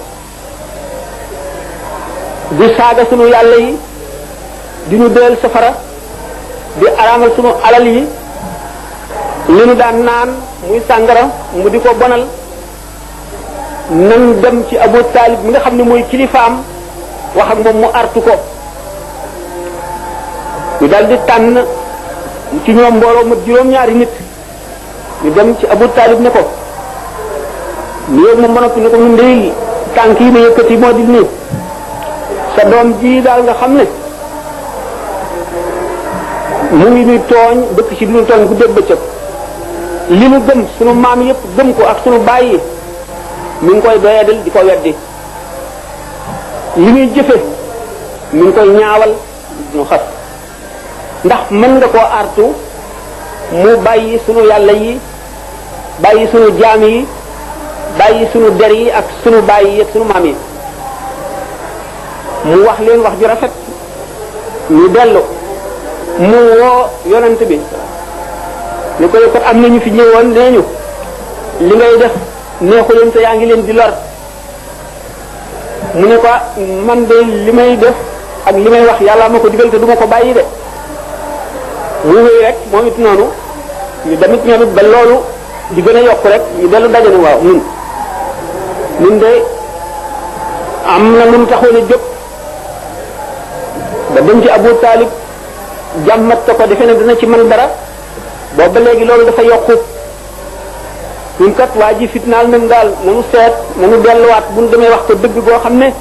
A: di saaga sunu yàlla yi di ñu deel safara di araamal sunu alal yi li ñu daan naan muy sàngara mu di ko bonal nan dem ci Abu Talib mi nga xam ne mooy kilifaam wax ak moom mu artu ko ñu dal di tànn ci ñoom mbooloo mat juróom-ñaari nit ñu dem ci Abu Talib ne ko ñu yëg moom mënatu ne ko ñun de tànk yi ma yëkkati moo di nii sa doom ji daal nga xam ne mu ngi ñuy tooñ dëkk ci duñu tooñ guddeeg bëccëg li nu gëm sunu maam yépp gëm ko ak sunu baay yi mi ngi koy doyadal di ko weddi li ñuy jëfe mi ngi koy ñaawal nu xas ndax mën nga koo artu mu bàyyi sunu yàlla yi bàyyi sunu jaam yi bàyyi sunu der yi ak sunu baay yi ak sunu maam yi mu wax leen wax ju rafet ñu dellu mu woo yonent bi ni ko yokkat am nañu fi ñëwoon nee ñu li ngay def neexu leen te yaa ngi leen di lor mu ne ko man de li may def ak li may wax yàlla ma ko digal te du ma ko bàyyi de mu wéy rek moom it noonu ñu damit ñoom it ba loolu di gën a yokk rek ñu dellu daje ne waaw ñun de am na lu mu taxoon a jóg ba dem ci Abu Talib jàmmat ko defe ne dina ci mën dara boobu ba léegi loolu dafa yokku ñun kat waa ji fitnaal nañ daal nanu seet nanu delluwaat bu ñu demee wax ko dëgg goo xam ne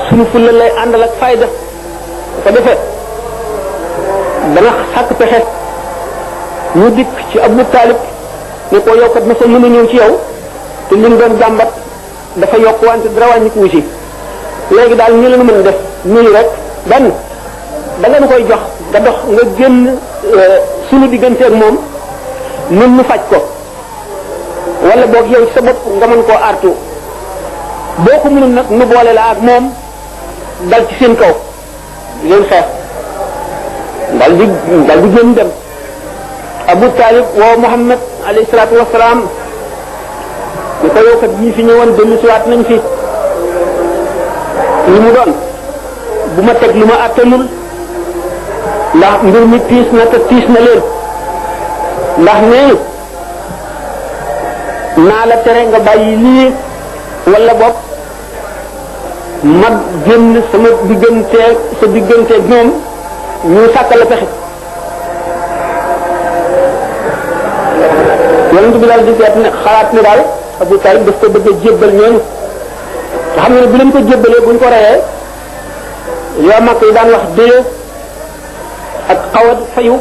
A: suñu fulla lay àndal ak fayda ko defee dana sàkk pexe ñu dikk ci Abu Talib ne ko yokkat ma sa mën a ñëw ci yow te li mu doon jàmbat dafa yokk wante dara wàññiku ci léegi daal ñu leen mën def nii rek benn da nga nu koy jox nga dox nga génn suñu digganteeg moom nun nu faj ko wala boog yow ci sa bopp nga mën koo artu boo ko mënul nag nu boole la ak moom dal ci seen kaw leen xeex dal di génn dem Abu Talib woo Muhammad alayhi salaatu wasalaam ñu ko yokkat ñii fi ñëwoon dellu siwaat nañ fi li mu doon bu ma teg lu ma attanul ndax mbir mi tiis na te tiis na leen ndax nee naa la tere nga bàyyi lii wala bopp ma génn sama digganteeg sa digganteeg ñoom ñu sàkkal la pexe yonent bi daal di seet ne xalaat ne daal Abu Talib daf ko bëgg a jébbal ñooñu te xam nga ne bu leen ko jébbalee buñ ko reyee yoo mag yi daan wax déye ak xaw a fayu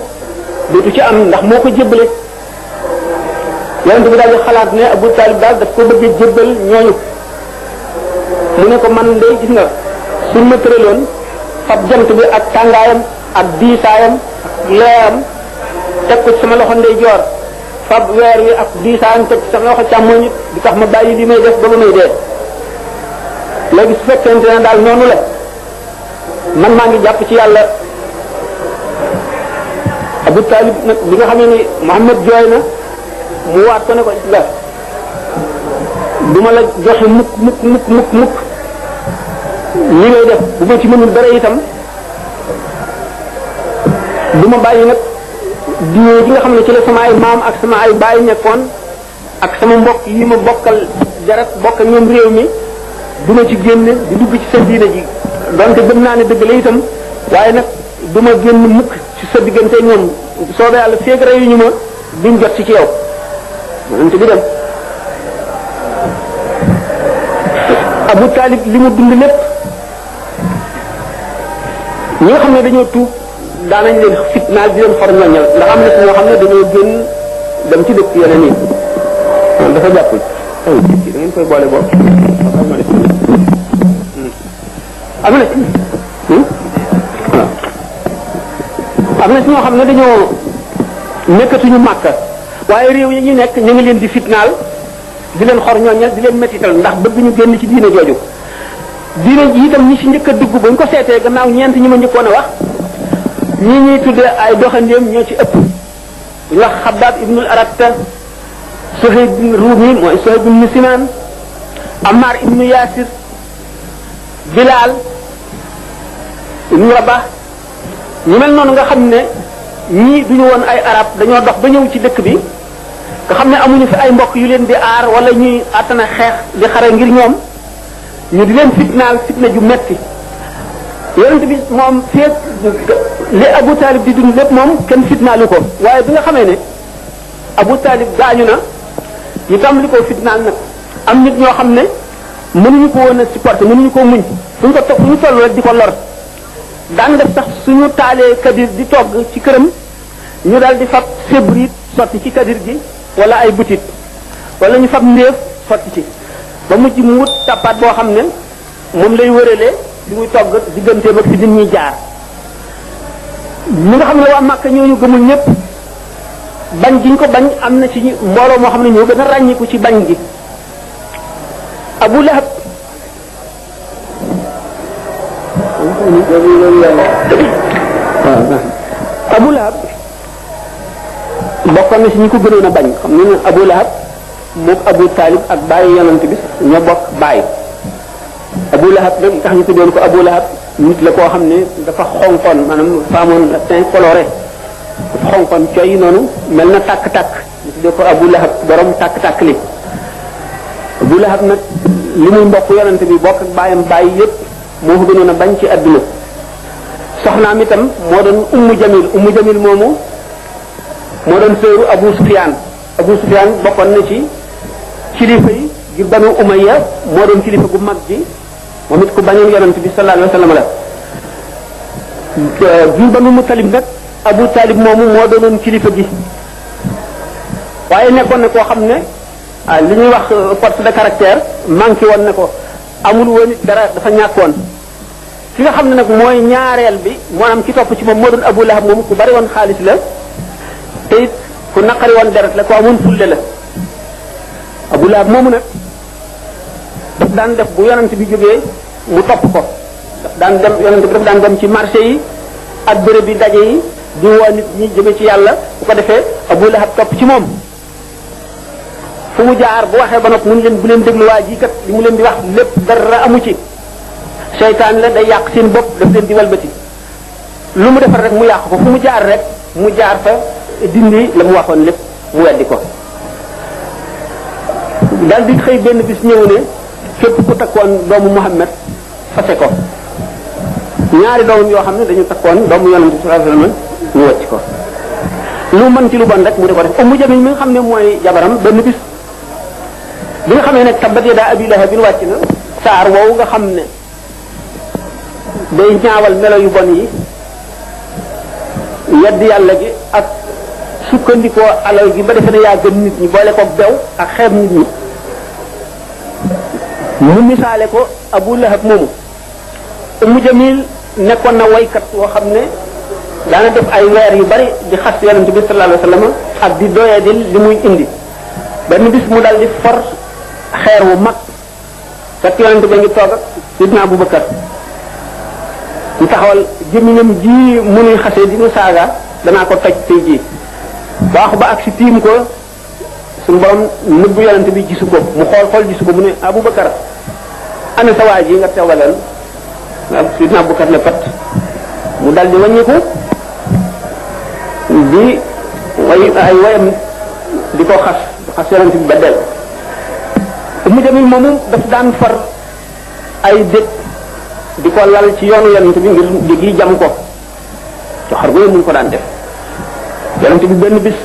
A: dootu ci am ndax moo ko jébbale yonent bi daal di xalaat ne Abu Talib daal daf ko bëgg a jébbal ñooñu mu ne ko man de gis nga suñ ma tëraloon fab jant bi ak tàngaayam ak diisaayam ak leeram teg ko ci sama loxo ndeyjoor fab weer wi ak diisaayam teg ci sama loxo càmmoñ di tax ma bàyyi li may def ba ma may dee léegi su fekkente ne daal noonu la man maa ngi jàpp ci yàlla Abu Talib nag bi nga xamee ni Muhammad jooy na mu waat ko ne ko la du ma la joxe mukk li ngay def bu ma ci mënul dara itam du ma bàyyi nag diine gi nga xam ne ci la sama ay maam ak sama ay baay nekkoon ak sama mbokk yi ma bokkal deret bokk ñoom réew mi du ma ci génn di dugg ci sa diine ji donte gëm naa ne dëgg la itam waaye nag du ma génn mukk ci sa diggante ñoom soobee yàlla feeg reyuñu ma duñ jot ci yow yonent bi dem Abu Talib li mu dund lépp ñi nga xam ne dañoo tuub daanañ leen fitnaal di leen for ñoñal ndax am na si ñoo xam ne dañoo génn dem ci dëkk yeneen yi dafa jàppul da ngeen koy boole boobu am na si ñoo xam ne dañoo nekkatuñu Màkka waaye réew yi ñu nekk ñu ngi leen di fitnaal di leen xor ñooñal di leen mettital ndax bëgg ñu génn ci diine jooju diine ji itam ñi ci njëkk a dugg buñ ko seetee gannaaw ñeent ñi ma njëkkoon a wax ñii ñuy tuddee ay doxandéem ñoo ci ëpp bu ñu wax Xabbaab ibnul Aratta Suhayb ibn Rumi mooy Suhayb ibn Sinaan Ammar ibnu Yaasir Bilaal ibnu Rabah ñu mel noonu nga xam ne ñii duñu woon ay arab dañoo dox ba ñëw ci dëkk bi nga xam ne amuñu fi ay mbokk yu leen di aar wala ñuy àttana xeex di xare ngir ñoom ñu di leen fitnaal fitna ju metti yonent bi moom feeg li Abu Talib di dund lépp moom kenn fitnaalu ko waaye bi nga xamee ne Abu Talib gaañu na ñu tam li ko fitnaal nag am nit ñoo xam ne mënuñu ko woon a supporter mënuñu ko muñ fu ñu toll rek di ko lor daan def sax suñu taalee kadir di togg ci këram ñu daal di fab sébrit sotti ci kadir gi wala ay butit wala ñu fab ndéef sotti ci ba mujj mu wut tappaat boo xam ne moom lay wëralee li muy togg digganteem ak fi nit ñi jaar ñi nga xam ne waa Màkka ñooñu gëmul ñëpp bañ giñ ko bañ am na ci mbooloo moo xam ne ñoo gën a ràññiku ci bañ gi Abu Lahab Abu Lahab bokkoon na ci ñi ko gënoon a bañ xam ne Abu Lahab moom Abu Talib ak bàyyi yonent bi ñoo bokk bàyyi Abu Lahab nag tax ñu tuddoon ko Abu Lahab nit la koo xam ne dafa xonkoon maanaam faamoon la teint coloré dafa xonkoon coy noonu mel na tàkk-tàkk ñu tuddee ko Abu Lahab borom tàkk-tàkk li Abu Lahab nag li muy mbokk yonent bi bokk ak bàyyam bàyyi yépp moo ko gënoon a bañ ci adduna soxnaam itam moo doon Ummu Jamil moomu moo doon sëru Abu Sufyaan bokkoon na ci kilifa yi ngir Banu Umayya moo doon kilifa gu mag gi moom it ku bañoon yonent bi sallallahu alayhi wa sallam la ngir Banu Muttalib nag Abu Talib moomu moo doonoon kilifa gi waaye nekkoon na koo xam ne li ñuy wax force de caractère manqué woon na ko amul woon dara dafa ñàkkoon ki nga xam ne nag mooy ñaareel bi maanaam ki topp ci moom moo doon Abu Lahab moom ku bari woon xaalis la te it ku naqari woon deret la ku amoon fulle la Abu Lahab moomu nag daf daan def bu yonent bi jógee mu topp ko daf daan dem yonent bi daf daan dem ci marché yi ak bërëb bi daje yi di woo nit ñi jëme ci yàlla bu ko defee Abu Lahab topp ci moom fu mu jaar bu waxee ba noppi mun leen bu leen déglu waa ji kat li mu leen di wax lépp dara amu ci seytaan la day yàq seen bopp daf leen di walbati lu mu defar rek mu yàq ko fu mu jaar rek mu jaar fa dindi la mu waxoon lépp mu weddi ko daal di xëy benn bis ñëw ne képp ku takkoon doomu Muhammad fase ko ñaari doomam yoo xam ne dañu takkoon doomu yonent bi sallallahu alayhi wasallam ñu wacc ko lu mën ci lu bon rek mu di ko def Ummu Jamil mi nga xam ne mooy jabaram benn bis bi nga xamee ne tabbat yadaa Abi Lahabin wàcc na saar woowu nga xam ne day ñaawal melo yu bon yi yedd yàlla gi ak sukkandikoo alal gi ba defe ne yaa gën nit ñi boole ko bew ak xeeb nit ñi mu misaale ko Abu Lahab moomu Ummu Jamil nekkoon na waykat woo xam ne daana def ay weer yu bari di xas yonent bi sallallahu alayhi wasallam ak di doyadil li muy indi benn bis mu dal di for xeer wu mag fekk yonent bi ngi toog ak Sidna Abu Bakar ñu taxawal jëmiñam ji mu nuy xasee di ñu saaga danaa ko toj tey ji baaxu ba ak si tiim ko suñu borom nëbbu yonent bi gisu ko mu xool gisu ko mu ne Abu Bakar ana sa waa ji nga teewalal Sidna Abu Bakar ne pat mu dal di wàññiku di ay wayam di ko xas yonent bi ba del Ummu Jamil moomu daf daan far ay dëkk di ko lal ci yoonu yonent bi ngir diggi jam ko ci xar gu mun ko daan def yonent bi benn bis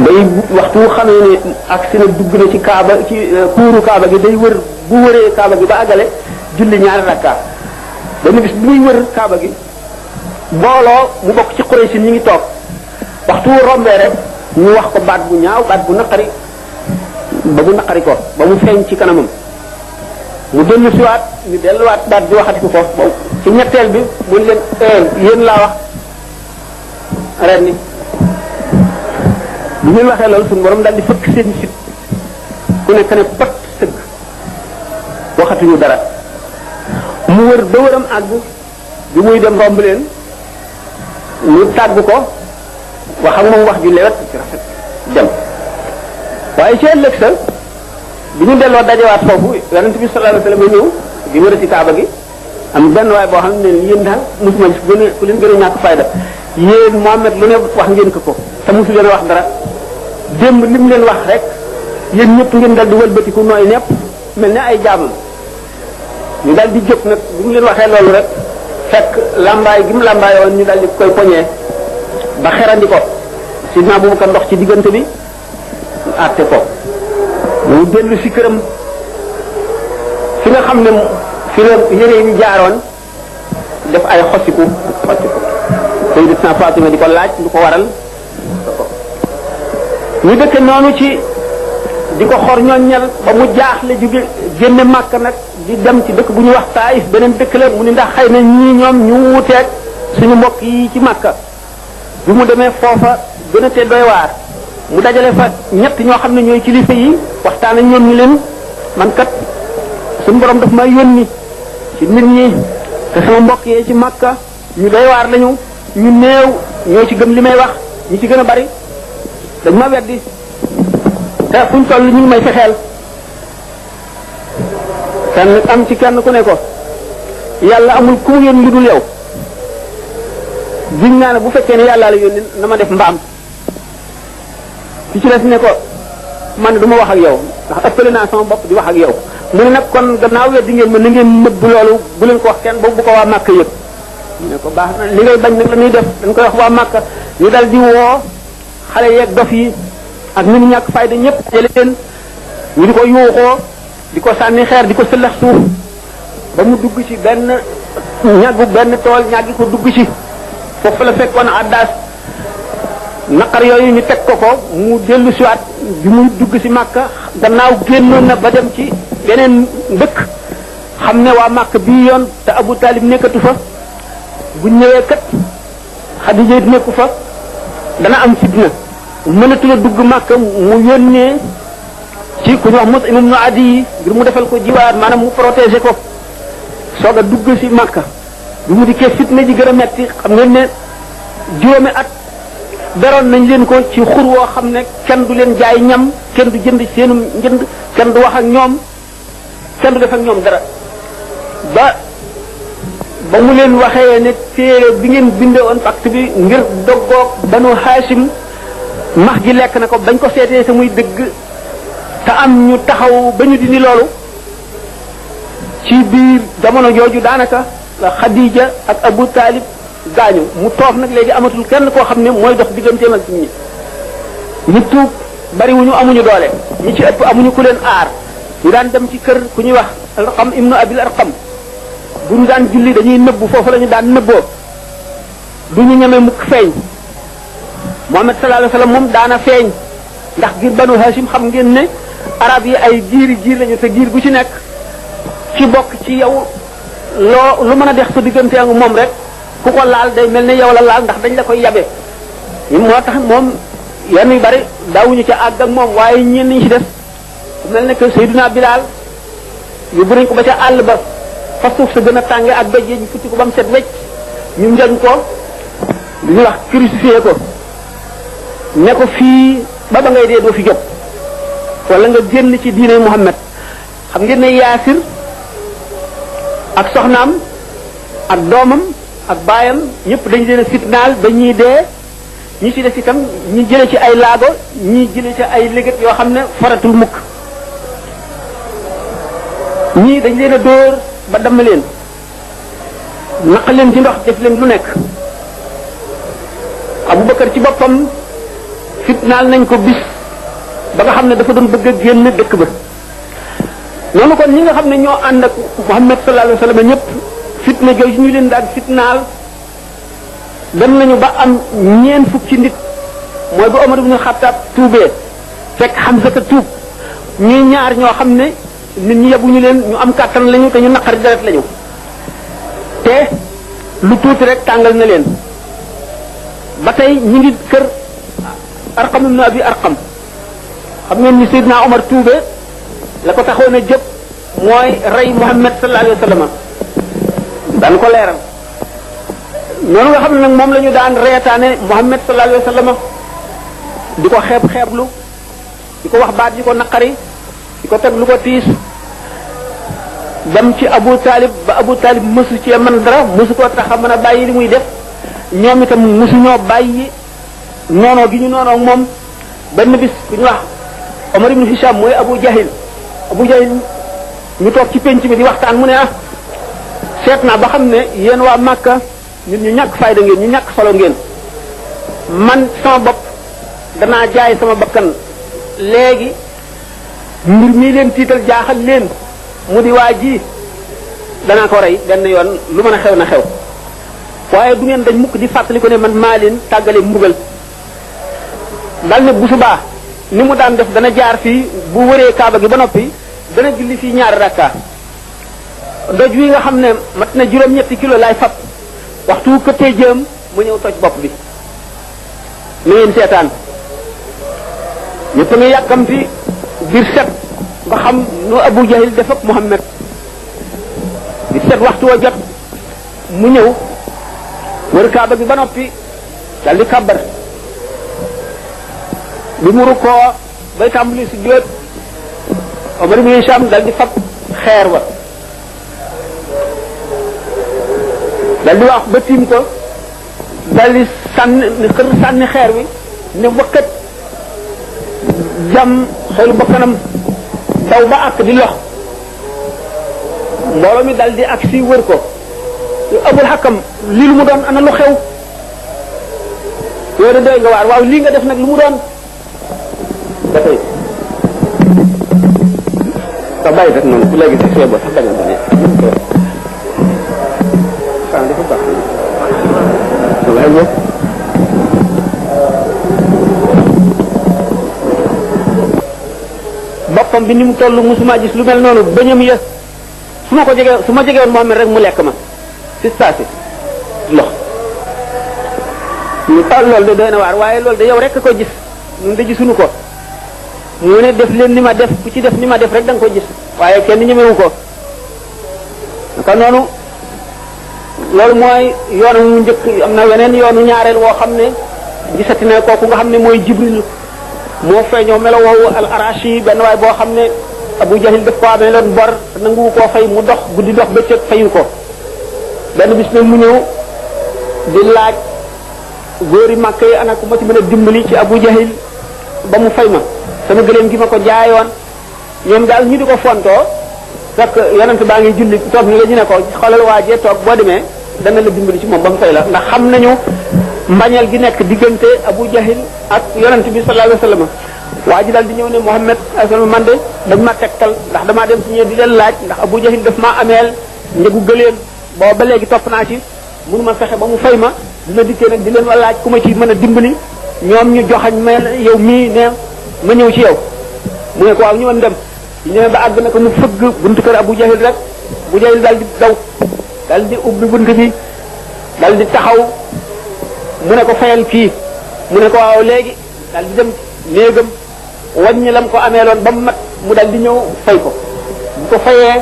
A: day waxtu xamee ne ak si na dugg na ci kaaba ci kuuru kaaba gi day wër bu wëree kaaba gi ba àggale julli ñaari rakka benn bis bi muy wër kaaba gi mbooloo mu bokk ci Quraysh ñi ngi toog waxtu rombee rek ñu wax ko baat bu ñaaw baat bu naqari ba mu naqari ko ba mu feeñ ci kanamam mu dellu siwaat ñu delluwaat baat bi waxati ko boobu ci ñetteel bi mu leen yéen laa wax ren ni bu ngeen waxee loolu suñu borom daal di fëkk seen sit ku nekk ne pat sëgg waxatuñu dara mu wër ba wëram àgg bi muy dem romb leen ñu tàgg ko wax ak moom wax ju lewet ci rafet dem waaye ci ëllëg sa bi ñu delloo dajewaat foofu yonent bi sallallahu alayhi wasallam ñëw di wërati kaaba gi am benn waay boo xam ne yéen daal mosuma gis ku leen gën a ñàkk fayda yéen Muhammad lu ne wax ngeen ko te mosu leen a wax dara démb li mu leen wax rek yéen ñëpp ngeen dal di wëlbatiku nooy nepp mel ne ay jaamam ñu dal di jóg nag bi mu leen waxee loolu rek fekk lambaay gi mu lambaay woon ñu dal di koy poñee ba xerandi ko Sidna Abubakar ndox ci diggante bi àtte ko mu dellu si këram fi nga xam ne fi la yére yi jaaroon def ay xosiku Sayyidatuna Fatima di ko laaj lu ko waral ñu dëkk noonu ci di ko xor ñooñal ba mu jaaxle jóge génne Makka nag di dem ci dëkk bu ñuy wax Taif beneen dëkk la mu ni ndax xëy na ñii ñoom ñu wuuteeg suñu mbokk yi ci Makka bi mu demee foofa gën a te doy waar mu dajale fa ñett ñoo xam ne ñooy kilifa yi waxtaan ak ñoom ñu leen man kat suñu borom daf may yónni ci nit ñi te sama mbokk yee ci Makka ñu doy waar lañu ñu néew ñoo ci gëm li may wax ñi ci gën a bari dañ ma weddi te fuñ toll ñu ngi may fexeel kenn am ci kenn ku ne ko yàlla amul ku mu yónni lu dul yow giñ naa ne bu fekkee ne yàlla la yónni na ma def mbaam ci ci des ne ko man du ma wax ak yow ndax ëppale naa sama bopp di wax ak yow mu ne nag kon gannaaw weddi ngeen ma na ngeen nëbb loolu bu leen ko wax kenn boobu bu ko waa Màkka yëg mu ne ko baax na li ngay bañ nag la ñuy def dañ koy wax waa Màkka ñu dal di woo xale yeeg dof yi ak nit ñàkk fayda ñëpp jële leen ñu di ko yuuxoo di ko sànni xeer di ko sëllax suuf ba mu dugg ci benn ñàggu benn tool ñàggi ko dugg ci foofu la fekkoon addaas naqar yooyu ñu teg ko mu dellu siwaat bi muy dugg si Màkka gannaaw génnoon na ba dem ci beneen dëkk xam ne waa Màkka bii yoon te Abu Talib nekkatu fa bu ñëwee kat Xadija nekku fa dana am fitna mënatu la dugg Màkka mu yónnee ci ku ñu wax Mut'im ibn Adi ngir mu defal ko jiwaar maanaam mu protéger ko soog a dugg si Màkka bi mu dikkee fitna ji gën a metti xam ngeen ne juróomi at beroon nañ leen ko ci xur woo xam ne kenn du leen jaay ñam kenn du jënd seenum njënd kenn du wax ak ñoom kenn du def ak ñoom dara ba mu leen waxee ne téere bi ngeen bindee woon pacte bi ngir doggoog Banu Hashim max gi lekk na ko bañ ko seetee sa muy dëgg te am ñu taxaw ba ñu dindi loolu ci biir jamono jooju daanaka Khadija ak Abu Talib gaañu mu toog nag léegi amatul kenn koo xam ne mooy dox digganteem ak ñi ñu tuub bariwuñu amuñu doole ñi ci ëpp amuñu ku leen aar ñu daan dem ci kër ku ñuy wax Arqam ibnu Abil Arqam bu ñu daan julli dañuy nëbbu foofu la ñu daan nëbboo du ñu ñeme mukk feeñ Muhammad sallallahu alayhi wasallam moom daana feeñ ndax giir Banu Hashim xam ngeen ne arab yi ay giir lañu te giir gu ci nekk ci bokk ci yow loo lu mën a dex sa diggante ak moom rek ku ko laal day mel ne yow la laal ndax dañ la koy yabe moo tax moom yenn yu bari daawuñu ca àgg ak moom waaye ñenn ñi ci def mel ne que Seydina Bilal yóbbu nañ ko ba ca àll ba fa suuf sa gën a tànge ak béjjee ñu futti ko ba mu set wecc ñu njoñ ko lu ñuy wax crucifié ko ne ko fii ba ngay dee doo fi jóg wala nga génn ci diine Muhammad xam ngeen ne Yaasir ak soxnaam ak doomam ak baayam ñëpp dañu leen a fitnaal ba ñuy dee ñi ci des itam ñi jële ci ay laago ñi jële ci ay légat yoo xam ne faratul mukk ñii dañ leen a dóor ba damm leen naq leen ci ndox def leen lu nekk Abubakar ci boppam fitnaal nañ ko bis ba nga xam ne dafa doon bëgg a génn dëkk ba noonu kon ñi nga xam ne ñoo ànd ak Muhammad sallallahu alayhi wasallam ñëpp fitna jooju ñu leen daan fitnaal dem nañu ba am ñeen fukki nit mooy bu Omar ibn Khattab tuubee fekk Hamza ka tuub ñuy ñaar ñoo xam ne nit ñi yabuñu leen ñu am kàttan lañu te ñu naqari deret lañu te lu tuuti rek tàngal na leen ba tey ñi ngi kër Arqam ibn Abi Arqam xam ngeen ni Seydina Omar tuubee la ko taxoon a jóg mooy rey Muhammad sallallahu alayhi wasallam daan ko leeral noonu nga xam ne nag moom la ñu daan reetaane Muhammad sallallahu alayhi wasallam di ko xeeblu di ko wax baat yi ko naqari di ko teg lu ko tiis dem ci Abu Talib ba Abu Talib mësu ci mën dara mësu ko tax a mën a bàyyi li muy def ñoom itam mësuñoo bàyyi noonoo gi ñu noonoo moom benn bis ku ñu wax Omar ibn Hisham mooy Abu Jahil ñu toog ci penc bi di waxtaan mu ne seet naa ba xam ne yéen waa Makka nit ñu ñàkk fayda ngeen ñu ñàkk solo ngeen man sama bopp danaa jaay sama bakkan léegi mbir mii leen tiital jaaxal leen mu di waa ji danaa ko rey benn yoon lu mën a xew na xew
B: waaye du ngeen dañ mukk di fàttali ko ne man maa leen tàggale mbugal dal ne bu subaa ni mu daan def dana jaar fii bu wëree kaaba gi ba noppi dana julli fii ñaari rakka doj wi nga xam ne mat na juróom-ñetti kilo laay fab waxtu këttee jëm mu ñëw toj bopp bi na ngeen seetaan ñëpp nga yàkkamti biir set ba xam nu Abu Jahil def ak Muhammad biir set waxtu wa jot mu ñëw wër kaaba gi ba noppi dal di kàbbar bi mu rukkoo bay tàmbali si jóot Omar ibn Hisham dal di fab xeer wa dal di wax ba tiim ko dal di sànni xeer wi ne wakkat jam xelu bakkanam daw ba àkk di lox mbooloo mi dal di ak si wër ko Abul Hakam lii lu mu doon ana lu xew yow de doy nga waar waaw lii nga def nag lu mu doon dafay sa bàyyi rek noonu ku léegi sax see bo sax bañ a bane san dafa baax waay bo boppam bi ni mu toll musuma gis lu mel noonu bañam ya su ma ko jege su ma jegewoon Muhammad rek mu lekk ma ci saasi lox ñu tal loolu de doy na waar waaye loolu de yow rek ko gis ñun de gisuñu ko mu ne def leen ni ma def ku ci def ni ma def rek da nga ko gis waaye kenn ñemewu ko naka noonu loolu mooy yoonu mu njëkk am na weneen yoonu ñaareel woo xam ne gisati na kooku nga xam ne mooy Jibril moo feeñoo melo woowu al arashi benn waay boo xam ne Abu Jahil daf ko amee loon bor nangu koo fay mu dox guddi dox bëccëg fayu ko benn bis nag mu ñëw di laaj góori màkk yi ana ku ma ci mën a dimbali ci Abu Jahil ba mu fay ma sama gëléem gi ma ko jaayoon ñoom daal ñu di ko fontoo fekk yonent baa ngi julli toog ni la ñu ne ko xoolal waajee toog boo demee dana la dimbali ci moom ba mu fay la ndax xam nañu mbañeel gi nekk diggante Abu Jahil ak yonent bi sallallahu alayhi wasallam waa ji daal di ñëw ne Muhammad asalaam man de dañ ma tegtal ndax damaa dem si ñëw di leen laaj ndax Abu Jahil daf maa ameel njëgu gëléem boo ba léegi topp naa ci mënu ma fexe ba mu fay ma dina dikkee nag di leen wa laaj ku ma ci mën a dimbali ñoom ñu joxañ ma yow mii ne ma ñëw ci yow mu ne ko waaw ñëwoon dem ñu ñëwee ba àgg na ko mu fëgg buntu kër Abu Jahil rek Abu Jahil daal di daw daal di ubbi bunt bi daal di taxaw mu ne ko fayal kii mu ne ko waaw léegi daal di dem néegam wàññi lam ko ameeloon ba mu mat mu daal di ñëw fay ko bu ko fayee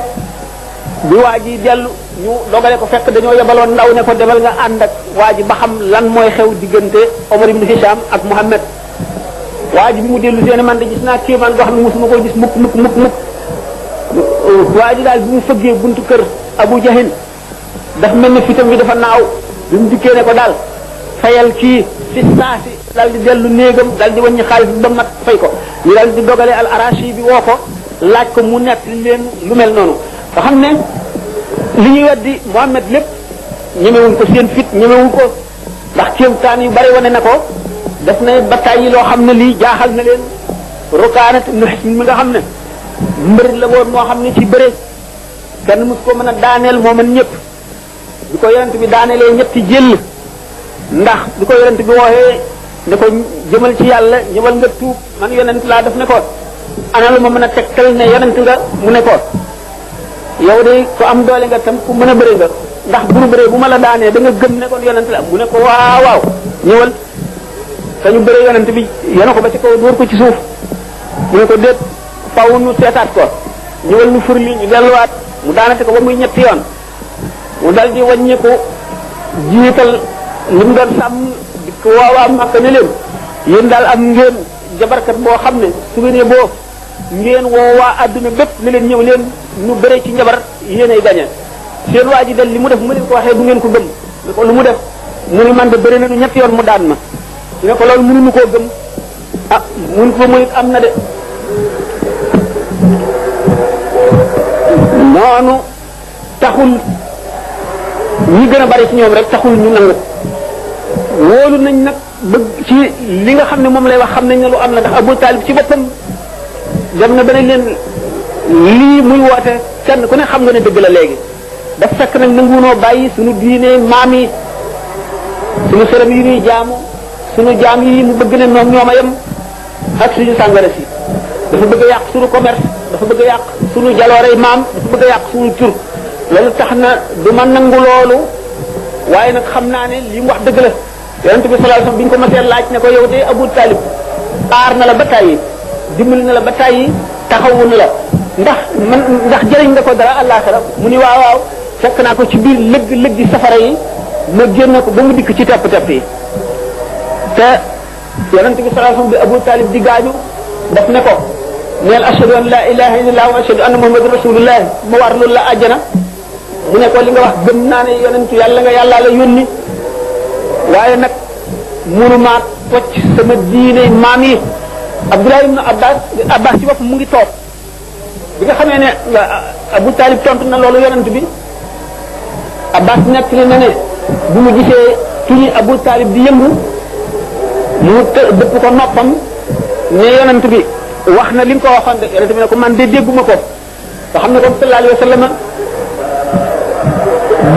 B: bi waa ji dellu ñu dogale ko fekk dañoo yebaloon ndaw ne ko demal nga ànd ak waa ji ba xam lan mooy xew diggante Omar ibn Hisham ak Muhammad waa ji bi mu dellu seeni man de gis naa kéemaan goo xam ne mosuma ko gis mukk waa ji daal bi mu fëggee buntu kër Abu Jahil dafa mel ne fitam bi dafa naaw bi mu dikkee ne ko daal fayal kii fi saasi daal di dellu néegam daal di wàññi xaalis bi ba mat fay ko ñu daal di dogale al arashi bi woo ko laaj ko mu nekk leen lu mel noonu nga xam ne li ñuy weddi Muhammad lépp ñemewuñ ko seen fit ñemewuñ ko ndax kéemtaan yu bari wane na ko def na bataay yi loo xam ne lii jaaxal na leen Rukaanat ibn Hisn mi nga xam ne mbër la woon moo xam ne ci bëre kenn mus ko mën a daaneel moo mën ñëpp bi ko yonent bi daaneelee ñetti jël ndax bi ko yonent bi wooxee ne ko jëmal ci yàlla ñëwal nga tuub man yonent laa def ne ko ana lu ma mën a tegtal ne yonent nga mu ne ko yow de ko am doole nga tam ku mën a bëre nga ndax buru bëre bu ma la daanee da nga gëm ne kon yonent la mu ne ko waaw waaw ñëwal te ñu bëre yonent bi yéena ko ba ci kaw dóor ko ci suuf mu ne ko déet faw nu seetaat ko ñëwal nu furli ñu delluwaat mu daanate ko ba muy ñetti yoon mu dal di wàññiku jiital li mu doon sàmm di ko waawaa Makka ne leen yéen daal am ngeen jabarkat boo xam ne su ngeen boo ngeen woo waa adduna bépp ne leen ñëw leen nu bëre ci njabar yéenay gañe seen waa ji del li mu def mu leen ko waxee du ngeen ko gëm ne ko lu mu def mu ne man de bëri nañu ñetti yoon mu daan ma ñu ne ko loolu mënuñu koo gëm ah mun ko muy am na de noonu taxul ñi gën a bari ci ñoom rek taxul ñu nangu wóolu nañ nag bëgg ci li nga xam ne moom lay wax xam nañ ne lu am na ndax Abu Talib ci boppam dem na beneen leen lii muy woote kenn ku ne xam nga ne dëgg la léegi daf fekk nag nanguwunoo bàyyi suñu diine maam yi suñu sërëm yi ñuy jaamu suñu jaam yi mu bëgg ne noom ñoom a yem ak suñu sàngara si dafa bëgg a yàq suñu commerce dafa bëgg a yàq suñu jaloorey maam dafa bëgg a yàq suñu tur loolu tax na du ma nangu loolu waaye nag xam naa ne li mu wax dëgg la yonent bi sallallahu alayhi wasallam bi ñu ko mësee laaj ne ko yow de Abu Talib aar na la ba tàyyi dimbali na la ba tàyyi taxawu na la ndax jëriñ nga ko dara àllaaxira mu ni waaw waaw fekk naa ko ci biir lëggi safara yi ma génn ko ba mu dikk ci tepp yi te yonent bi sallallahu alayhi wasallam bi Abu Talib di gaañu daf ne ko neel ashhadu an la ilaha illallah wa ashhadu anna muhammadan rasulullah ma war loolu la àjjana mu ne ko li nga wax gëm naa ne yonentu yàlla nga yàllaa la yónni waaye nag mënumaa tocc sama diine maam yi Abdullah ibn Abbas ci bopp mu ngi toog bi nga xamee ne Abu Talib tontu na loolu yonent bi Abbas nekk na ne bu mu gisee tuñi Abu Talib di yëngu mu dëpp ko noppam ne yonent bi wax na li nga ko waxoon de yonent bi ne ko man de dégguma ko nga xam ne kon sallallahu alayhi wa sallam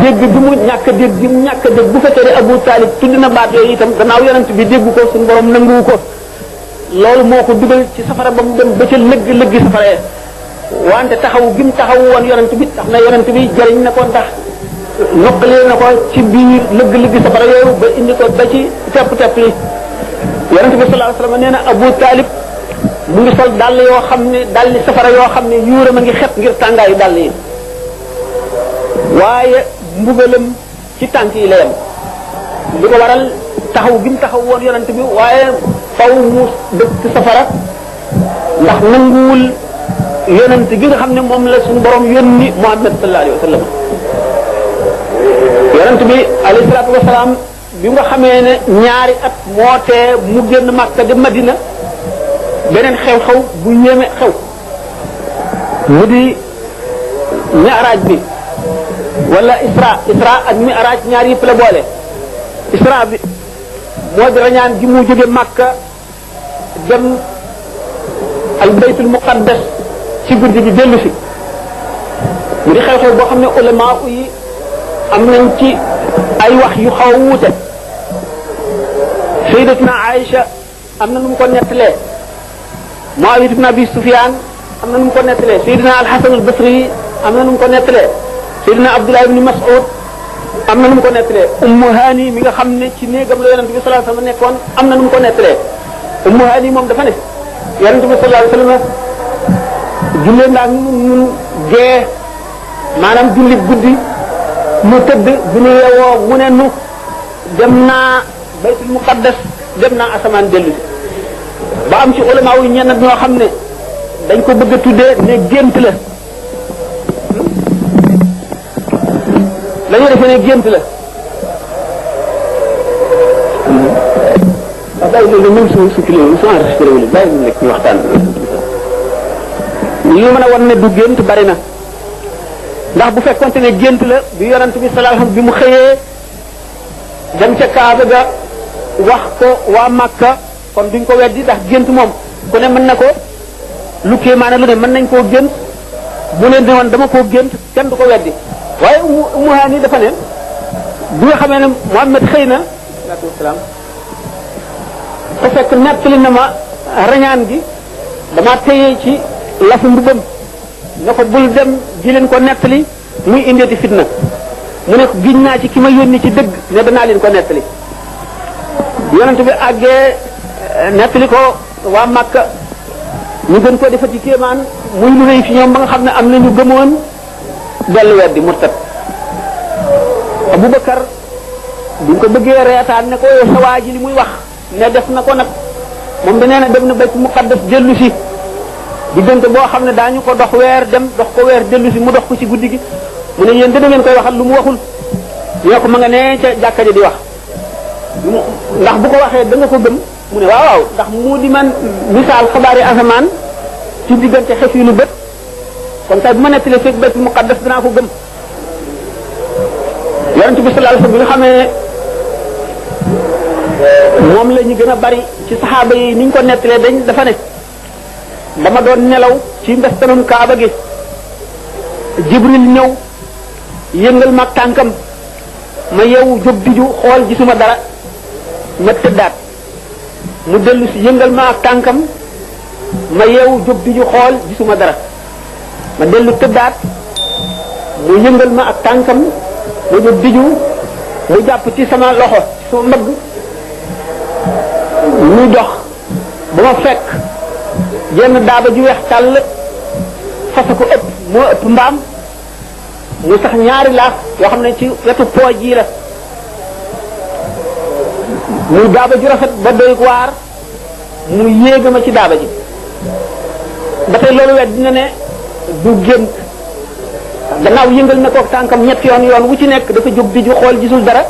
B: dégg bi mu ñàkk a dégg bi mu ñàkk a dégg bu fekkee ne Abu Talib tudd na baat yooyu itam gannaaw yonent bi déggu ko suñu borom nanguwu ko loolu moo ko dugal ci safara ba mu dem ba ca lëgg safara ya wante taxawu gi mu taxawu woon yonent bi tax na yonent bi jëriñ na ko ndax noqalee na ko ci biir lëgg safara yooyu ba indi ko ba ci tepp yi yonent bi sallallahu alayhi wasallam nee na Abu Talib mu ngi sol dàll yoo xam ne dàlli safara yoo xam ne yuuram a ngi xet ngir tàngaayu dàll yi waaye mbugalam ci tànk yi la yem li ko waral taxaw gi mu taxaw woon yonent bi waaye faw mu dëkk safara ndax nanguwul yonent gi nga xam ne moom la suñu borom yónni Muhammad sallallahu alayhi wa sallam yonent bi alayhi salaatu wasalaam bi nga xamee ne ñaari at moo tee mu génn Makka dem Madina beneen xew-xew bu yéeme xew mu di mi'raaj bi wala isra ak mi'raaj ñaar yëpp la boole isra bi moo di rañaan gi mu jóge Makka dem al baytul muqaddas ci guddi gi dellu si mu di xew-xew boo xam ne ulama yi am nañ ci ay wax yu xaw a wuute sayyidatuna Aïcha am na nu mu ko nettalee Muawiya ibn Abi Sufyan am na nu mu ko nettalee sayyidina al-Hasan al-Basri am na nu mu ko nettalee sayyidina Abdullah ibn Mas'ud am na nu mu ko nettalee Ummu Hani mi nga xam ne ci néegam la yonent bi sallallahu alayhi wasallam nekkoon am na nu mu ko nettalee Ummu Hani moom dafa ne yonent bi sallallahu alayhi wasallam jullee ndax ñun gee maanaam julli guddi mu tëdd bu ñu yeewoo mu ne nu dem naa baytul muqaddas dem naa asamaan dellu si ba am ci ulama yu ñenn ñoo xam ne dañ ko bëgg a tuddee ne gént la dañoo defee ne gént la waaw bàyyi loolu même su kilo su enregistré wul bàyyi mu nekk ñu waxtaan li mën a wan ne du gént bari na ndax bu fekkonte ne gént la bi yonent bi sallallahu alayhi wasallam bi mu xëyee dem ca Kaaba ga wax ko waa Makka kon duñ ko weddi ndax gént moom ku ne mën na ko lu kéemaane lu ne mën nañ koo gént bu ne woon dama koo gént kenn du ko weddi waaye Ummu Hani dafa ne bi nga xamee ne Muhammad xëy na alayhi salaam te fekk nettali na ma rañaan gi dama téye ci lafu mbubam ne ko bul dem di leen ko nettali muy indeeti fitna mu ne giñ naa ci ki ma yónni ci dëgg ne danaa leen ko nettali yonent bi àggee nettali ko waa Makka ñu gën ko defati kéemaan muy lu rëy fi ñoom ba nga xam ne am na ñu gëmoon dellu weddi murtad Abubakar buñ ko bëggee reetaan ne ko sa waa ji li muy wax ne def na ko nag moom da nee na dem na baytul muqaddas dellu si diggante boo xam ne daañu ko dox weer dem dox ko weer dellu si mu dox ko ci guddi gi mu ne yéen dana ngeen koy waxal lu mu waxul ñoo ko ma nga ne ca jàkka ji di wax ndax bu ko waxee da nga ko gëm mu ne waaw waaw ndax mu di man misaal xabaari asamaan ci diggante xef yi lu bët kon tey bu ma nettalee fekk baytul muqaddas danaa ko gëm yonent bi sallallahu alayhi wasallam bi nga xamee moom la ñu gën a bari ci saxaaba yi ni ñu ko nettalee dafa ne dama doon nelaw ci mbestanum Kaaba gi Jibril ñëw yëngal mag tànkam ma yeewu jóg diju xool gisuma dara ma tëddaat mu dellu si yëngal ma ak tànkam ma yeewu jóg di ju xool gisuma dara ma dellu tëddaat mu yëngal ma ak tànkam ma jóg di ju mu jàpp ci sama loxo ci sama mbëgg muy dox ba ma fekk jenn daaba ju weex tàll fasa ko ëpp moo ëpp mbaam mu sax ñaari laaf yoo xam ne ci wetu pooj yi la muy daaba ju rafet ba doy waar mu yéega ma ci daaba ji ba tey loolu wet dina ne du gént gannaaw yëngal na kook tànkam ñett yoon wu ci nekk dafa jóg di ju xool gisul dara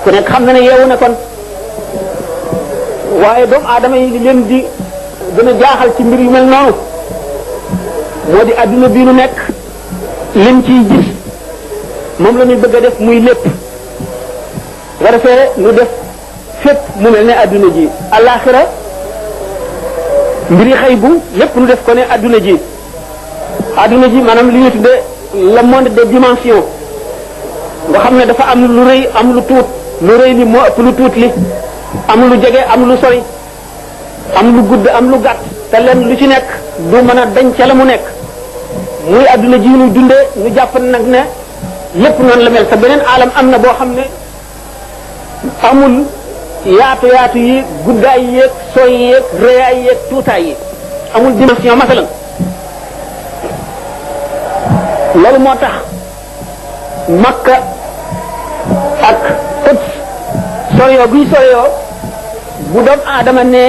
B: ku nekk xam na ne yeewu na kon waaye doomu aadama yi leen di gën a jaaxal ci mbir yu mel noonu moo di adduna bii nu nekk lim ciy gis moom la ñuy bëgg a def muy lépp nga defee nu def fépp mu mel ne adduna ji alaxira mbiri xëy bu lépp nu def ko ne adduna ji maanaam li ñu tudde le monde des dimensions nga xam ne dafa am lu rëy am lu tuut lu rëy li moo ëpp lu tuut li am lu jege am lu sori am lu gudd am lu gàtt te leen lu ci nekk du mën a dañ ca la mu nekk muy adduna ji nu dundee ñu jàpp nag ne lépp noonu la mel te beneen alam am na boo xam ne amul yaatu yi guddaay yeeg sooy yeeg rëyaay yeeg tuutaay yi amul dimension masalan loolu moo tax Makka ak Quds soriyoo guy soriyoo bu doom aadama ne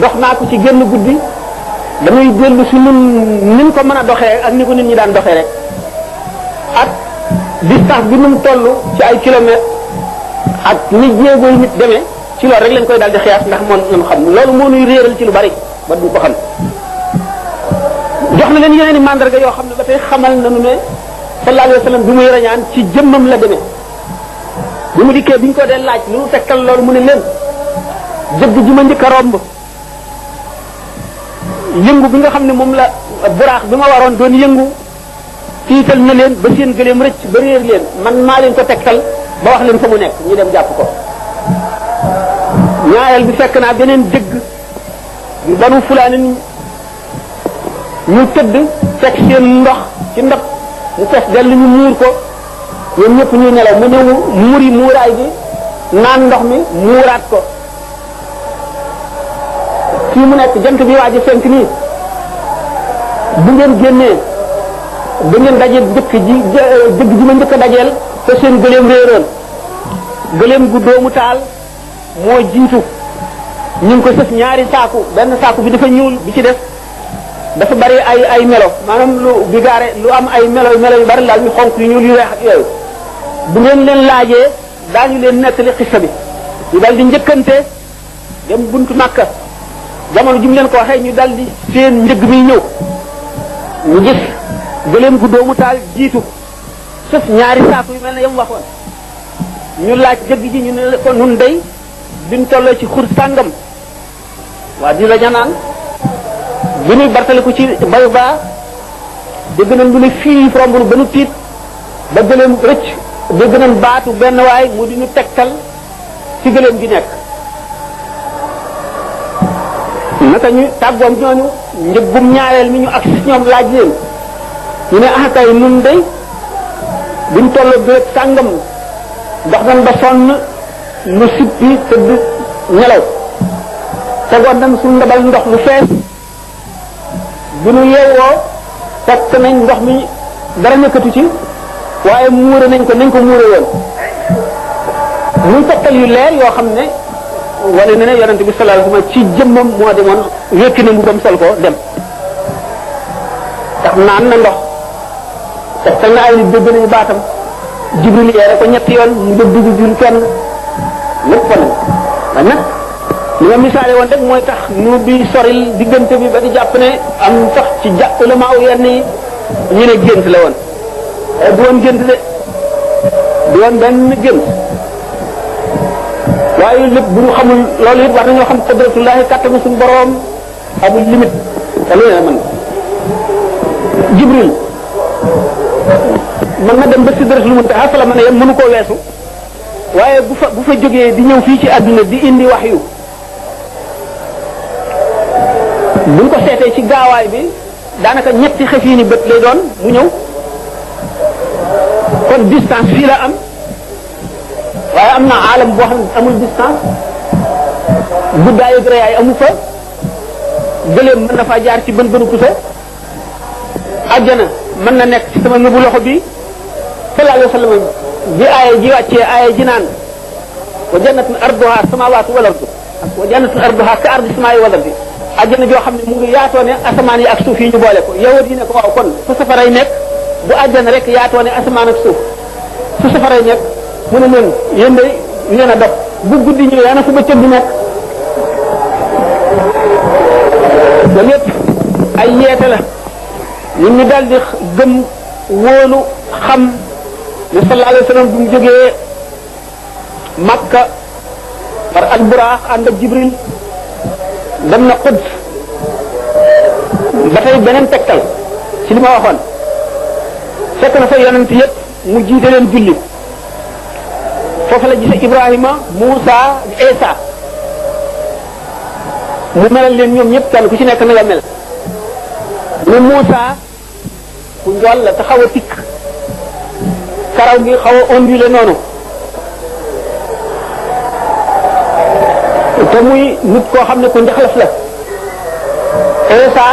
B: dox naa ko ci génn guddi damay dellu si nun ni ko mën a doxee ak ni ko nit ñi daan doxee rek ak distance bi nu mu toll ci ay kilomètres ak ni jéego yi nit demee ci loolu rek lañ koy daal di xiyaas ndax moom lañ xam loolu moo nuy réeral ci lu bari ba du ko xam jox na leen yeneen i mandarga yoo xam ne ba tey xamal nañu ne sallallahu alayhi wa sallam bi muy rañaan ci jëmmam la demee bi mu dikkee bi ñu ko dee laaj lu mu tekkal loolu mu ne leen jëgg ji ma njëkk a romb yëngu bi nga xam ne moom la buraax bi ma waroon doon yëngu tiital na leen ba seen gëleem rëcc ba réer leen man maa leen ko tekkal ba wax leen fa mu nekk ñu dem jàpp ko ñaareel bi fekk naa beneen jëgg yu banu fulaani ñu tëdd fekk seen ndox ci ndab mu fees dellu ñu muur ko ñoom ñëpp ñuy nelaw mu ñëw muuri muuraay bi naan ndox mi muuraat ko fii mu nekk jant bi waaj a fenk nii bu ngeen génnee da ngeen daje jëkk ji ma njëkk a dajeel te seen gëléem réeroon gëléem gu doomu taal moo jiitu ñu ngi ko sëf ñaari saaku benn saaku bi dafa ñuul bi ci def dafa bari ay melo maanaam lu bigaare lu am ay melo yu bari daal yu xonk yu ñuul yu weex ak yooyu bu ngeen leen laajee daañu leen nettali xissa bi ñu daal di njëkkante dem buntu Makka jamono ji mu leen ko waxee ñu dal di seen njëg mi ñëw ñu gis gëléem gu doomu taal jiitu sëf ñaari saaku yu mel ne yam waxoon ñu laaj jëgg ji ñu ne ko nun day biñ tolloo ci xur sàngam waa di la ñanaan bi ñuy bartaliku ci bayu baa dégg nañ lu ne fii rombul ba nu tiit ba gëléem rëcc dégg nañ baatu benn waay mu di ñu tegtal ci gëléem gi nekk naka ñu tàggoom ñooñu njëggum ñaareel mi ñu ak si ñoom laaj leen ñu ne ah kay nun day biñ tolloo béréb sàngam dox nañ ba sonn lu sippi tëdd nelaw tegoon nañ suñu ndabal ndox lu fees bi nu yeewoo fekk nañ ndox mi dara nekkatu ci waaye muure nañ ko muure woon muy tegtal yu leer yoo xam ne wane na ne yonente bi sallallahu alayhi wasallam ci jëmmam moo demoon wékki na mbubam sol ko dem tax naan na ndox tegtal na ay nit dégg nañu baatam jibril yeere ko ñetti yoon mu jóg dugg jur kenn lépp fa nag nag li ma misaale woon rek mooy tax nu bi soril diggante bi ba di jàpp ne am sax ci jàpp la maa yenn yi ñu ne gént la woon du woon gént de du woon benn gént waaye lépp bu ñu xamul loolu it war nañoo xam qudratullahi kàttanu suñu boroom amul limite te lu ne man jibril mën na dem ba sidratul muntaha fa la mën a yem mënu koo weesu waaye bu fa jógee di ñëw fii ci àdduna di indi wax yu buñ ko seetee ci gaawaay bi daanaka ñetti xefiini bët lay doon mu ñëw kon distance fii la am waaye am na alam boo xam ne amul distance guddaay ak reyaay amu fa gëléem mën na faa jaar ci bën bënu pusa àjjana mën na nekk ci sama ngëbu loxo bi sallallahu alayhi wa sallam bi aaya ji wàccee aaya ji naan wa jannatun arduha samawatu wal ardu wa jannatun arduha ka ardi samaa'i wal ardi àjjana joo xam ne mu ngi yaatoo ne asamaan yi ak suuf yi ñu boole ko yawut yi ne ko waaw kon fu safaray nekk bu àjjana rek yaatoo ne asamaan ak suuf fu safaray nekk mu ne leen yéen de yéen a dox bu guddi ñëwee ana fu bëccëg bi nekk loolu yëpp ay yeete la ñun ñu daal di gëm wóolu xam ne sallallahu alayhi wa sallam bu mu jógee Makka par al-Buraax ànd ak Jibril dem na Quds ba tey beneen tegtal ci li ma waxoon fekk na fa yonent yëpp mu jiite leen julli foofu la gise Ibrahima Muusa Isa mu melal leen ñoom ñëpp kenn ku ci nekk na nga mel mu Muusa ku njool la te xaw a tikk karaw gi xaw a ondulé noonu te muy nit koo xam ne ku njaxlaf la Isa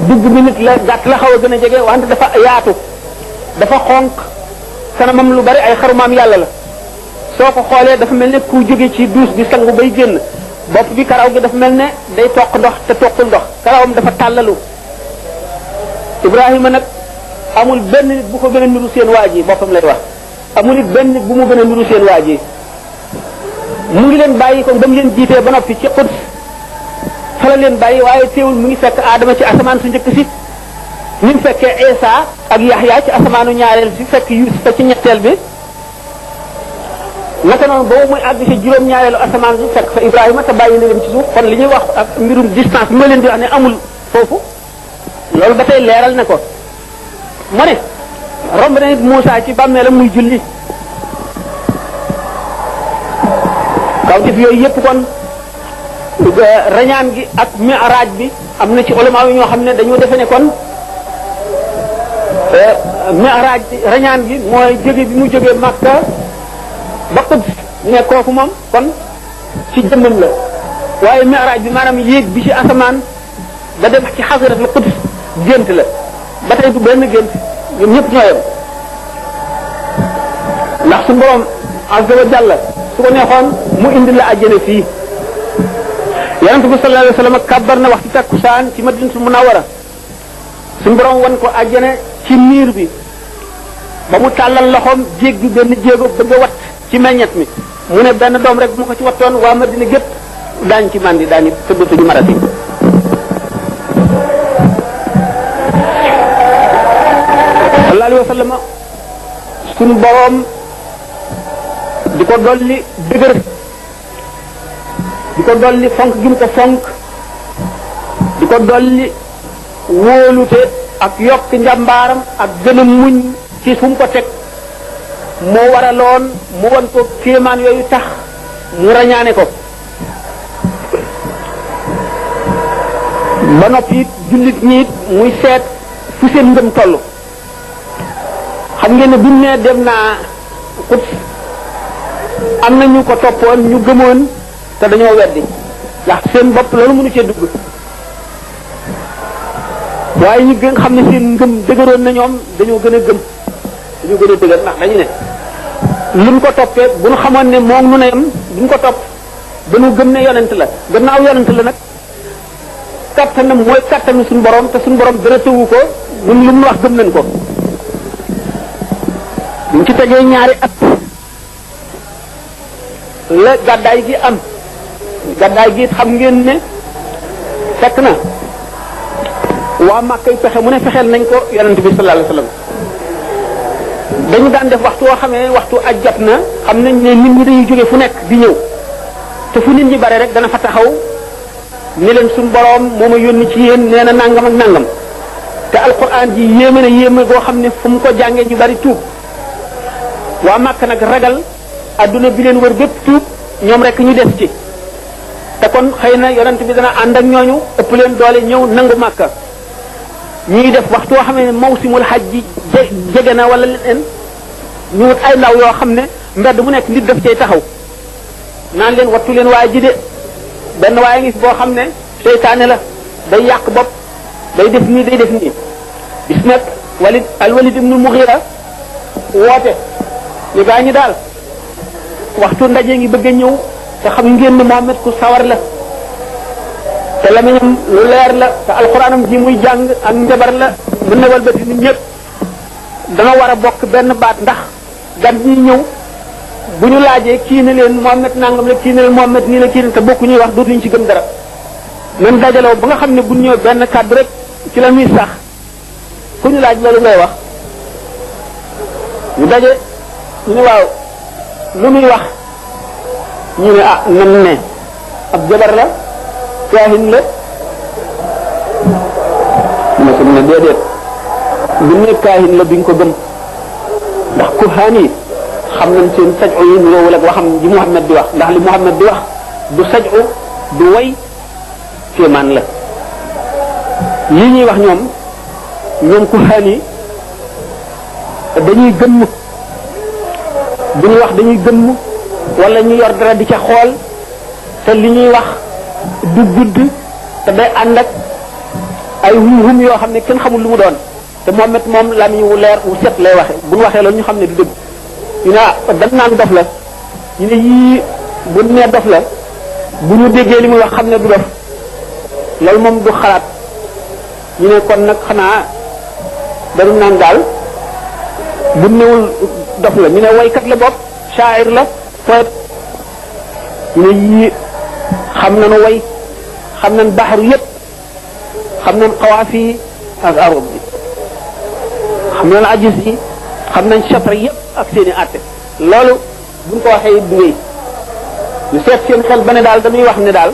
B: digg bi nit la gàtt la xaw a gën a jege wante dafa yaatu dafa xonq kanamam lu bari ay xarumaam yàlla la soo ko xoolee dafa mel ne ku jóge ci duus bi sangu bay génn bopp bi karaw gi dafa mel ne day toq ndox te toqul ndox karawam dafa tàllalu Ibrahima nag amul benn nit bu ko gën a niru seen waa ji boppam lay wax amul it benn nit bu mu gën a niru seen waa ji mu ngi leen bàyyi ko ba mu leen jiitee ba noppi ci Quds fa la leen bàyyi waaye teewul mu ngi fekk Adama ci asamaan su njëkk si ni mu fekkee Isa ak Yaxya ci asamaanu ñaareel si fekk Yusufa ci ñetteel bi naka noonu boobu muy àgg ci juróom-ñaareelu asamaan bi fekk fa Ibrahima te bàyyi na leen ci suuf kon li ñuy wax ak mbirum distance bi ma leen di wax ne amul foofu loolu ba tey leeral na ko mu ne romb na nit Muusa ci bàmmeelam muy julli kawtif yooyu yëpp kon rañaan gi ak mi'raaj bi am na ci ulama yi ñoo xam ne dañoo defe ne kon mi'raaj rañaan gi mooy jóge bi mu jógee Makka ba Quds ne kooku moom kon ci jëmmam la waaye mi'raaj bi maanaam yéeg bi ci asamaan ba dem ci xasiratul Quds gént la ba tey du benn gént ñoom ñëpp ñoo yem ndax su borom azza wa jalla su ko neexoon mu indi la àjjana fii yonent bi sallallahu alayhi wa sallam kàbbar na waxtu takkusaan ci Madinatul Munawwara suñu borom wan ko àjjana ci miir bi ba mu tàllal loxoom jéggi benn jéego bëgg a wat ci meññet mi mu ne benn doom rek bu ma ko ci wattoon waa Madina gépp daañ ci mandi daañu tëddatuñu marati sallallahu alayhi wa sallam suñu borom di ko dolli dëgër di ko dolli fonk gi mu ko fonk di ko dolli wóolute ak yokk njàmbaaram ak gën a muñ ci fu mu ko teg moo waraloon mu wan ko kéemaan yooyu tax mu rañaane ko ba noppi it jullit ñi it muy seet fu seen ngëm toll xam ngeen ne buñ ne dem naa Quds am na ñu ko toppoon ñu gëmoon te dañoo weddi ndax seen bopp loolu mënu cee dugg waaye ñu gën xam ne seen ngëm dëgëroon na ñoom dañoo gën a gëm dañoo gën a dëgër ndax dañu ne luñ ko toppee bu ñu xamoon ne moom nu ne yam duñ ko topp dañu gëm ne yonent la gannaaw yonent la nag kattanam mooy kattanu suñu borom te suñu borom dara tëwu ko ñun lu mu wax gëm nañ ko buñ ci tegee ñaari at la gàddaay gi am gàddaay gi xam ngeen ne fekk na waa Màkka yi pexe mu ne fexeel nañ ko yonent bi sallallahu alayhi wasallam dañu daan def waxtu woo xamee waxtu aj jot na xam nañ ne nit ñi dañuy jóge fu nekk di ñëw te fu nit ñi bare rek dana fa taxaw ni leen suñu boroom moo ma yónni ci yéen nee na nangam ak nangam te alquran ji yéeme na yéeme goo xam ne fu mu ko jàngee ñu bari tuub waa Màkka nag ragal adduna bi leen wër bépp tuub ñoom rek ñu des ci te kon xëy na yonent bi dana ànd ak ñooñu ëpp leen doole ñëw nangu màkka ñuy def waxtu woo xam ne mawsimul xaj ji jege na wala leen ñu wut ay ndaw yoo xam ne mbedd mu nekk nit daf cay taxaw naan leen wattu leen waaye ji de benn waaye ngi boo xam ne seytaane la day yàq bopp day def nii day def nii bis nag Walid ibnu Mughira woote li gaa ñi daal waxtu ndaje ngi bëgg a ñëw te xam ngeen ne Muhammad ku sawar la te lamiñam lu leer la te alxuraanam ji muy jàng ak njabar la mën na walbati nit ñëpp dana war a bokk benn baat ndax gan ñi ñëw bu ñu laajee kii ne leen Muhammad nangam la kii ne leen Muhammad nii la kii ne te bokku ñuy wax dootuñu ci gëm dara même dajaloo ba nga xam ne bu ñu ñëw benn kàddu rek ci la muy sax ku ñu laaj loolu ngay wax ñu daje ñu ne waaw lu muy wax ñu ne ah nam ne ab jabar la kaahin la masul ne déedéet bu ne kaahin la bi nga ko gëm ndax kuhaan yi xam nañ seen saju yi niroowul ak waxam ji Muhammad di wax ndax li Muhammad di wax du saju du way kéemaan la lii ñuy wax ñoom kuhaan yi dañuy gëmm bu ñuy wax dañuy gëmm wala ñu yor dara di ca xool te li ñuy wax du gudd te day ànd ak ay hum yoo xam ne kenn xamul lu mu doon te moom lamiñ wu leer wu set lay waxe bu ñu waxee loolu ñu xam ne du dëgg ñu ne dañ naan dof la ñu ne yii bu nee dof la bu ñu déggee li muy wax xam ne du dof loolu moom du xalaat ñu ne kon nag xanaa dañu naan daal bu newul dof la ñu ne waykat la bopp shaa'ir la poète ñu ne yii xam nañu way xam nañ baxaru yépp xam nañ xawaaf yi ak arab bi xam nañ ajis yi xam nañ chatre yépp ak seeni àtte loolu buñ ko waxee du wéy ñu seet seen xel ba ne daal dañuy wax ne daal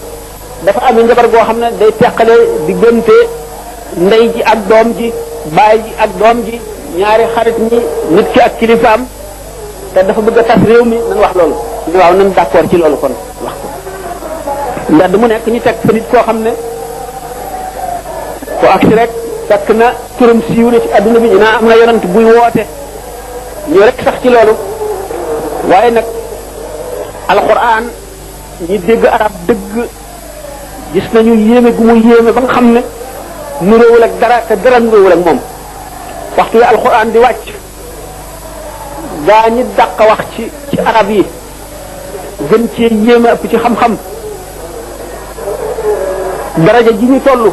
B: dafa am njabar goo xam ne day teqale diggante ndey ji ak doom ji baay ji ak doom ji ñaari xarit ñi nit ki ak kilifaam te dafa bëgg a tas réew mi nañ wax loolu ñu waaw nañ d'accord ci loolu kon wax ko ndax mu nekk ñu teg fa nit koo xam ne ko agsi rek fekk na turam siiw na ci adduna bi ñu naa am na yonent buy woote ñu rek sax ci loolu waaye nag alquran ñi dégg arab dëgg gis nañu yéeme gu mu yéeme ba nga xam ne nuróowul ak dara te dara nuróowul ak moom waxtu wi alquran di wàcc gaa ñi dàq wax ci arab yi gën cee yéeme ëpp ci xam-xam daraja ji ñu toll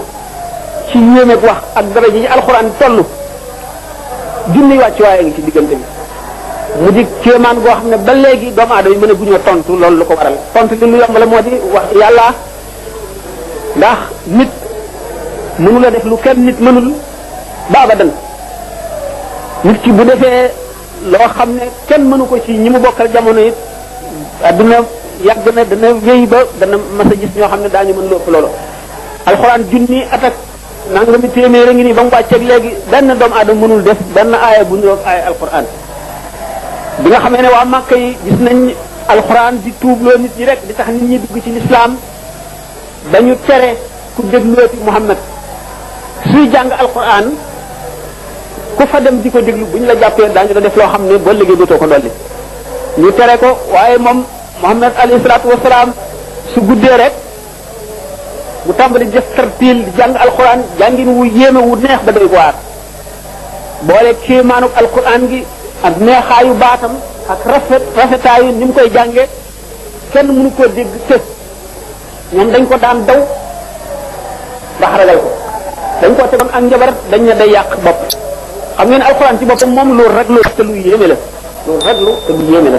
B: ci yéemeeg wax ak daraja ji alquran toll junniy wàcc waaye ngi ci diggante bi mu di kéemaan goo xam ne ba léegi doomu aadama yi mën a guñoo tontu loolu lu ko waral tontu li lu yomb la moo di wax yàlla ndax nit mënu la def lu kenn nit mënul ba abadan nit ki bu defee loo xam ne kenn mënu ko ci ñi mu bokkal jamono it adduna yàgg na dana wéy ba dana mas a gis ñoo xam ne daañu mën lu ëpp loolu alxuraan junni atak nangami téeméer a ngi nii ba mu wàcceeg léegi benn doomu aadama mënul def benn aaya bu niroog aaya alxuraan bi nga xamee ne waa Màkka yi gis nañ alxuraan di tuubloo nit ñi rek di tax nit ñi dugg ci lislaam dañu tere ku déglooti Muhammad suy jàng alxuraan ku fa dem di ko déglu bu ñu la jàppee daañu la def loo xam ne ba léegi dootoo ko dolli ñu tere ko waaye moom Muhammad alayhi salaatu wasalaam su guddee rek bu tàmbali def tartiil di jàng alxuraan jàngin wu yéeme wu neex ba doy ko waar boole kéemaanuk alxuraan gi ak neexaayu baatam ak rafetaayu ni mu koy jànge kenn mënu koo dégg te ñoom dañ ko daan daw ndax ragal ko dañ ko tegoon ak njabar dañ ne day yàq bopp xam ngeen alxuraan ci boppam moom loolu rek lu te lu yéeme la loolu rek lu te lu yéeme la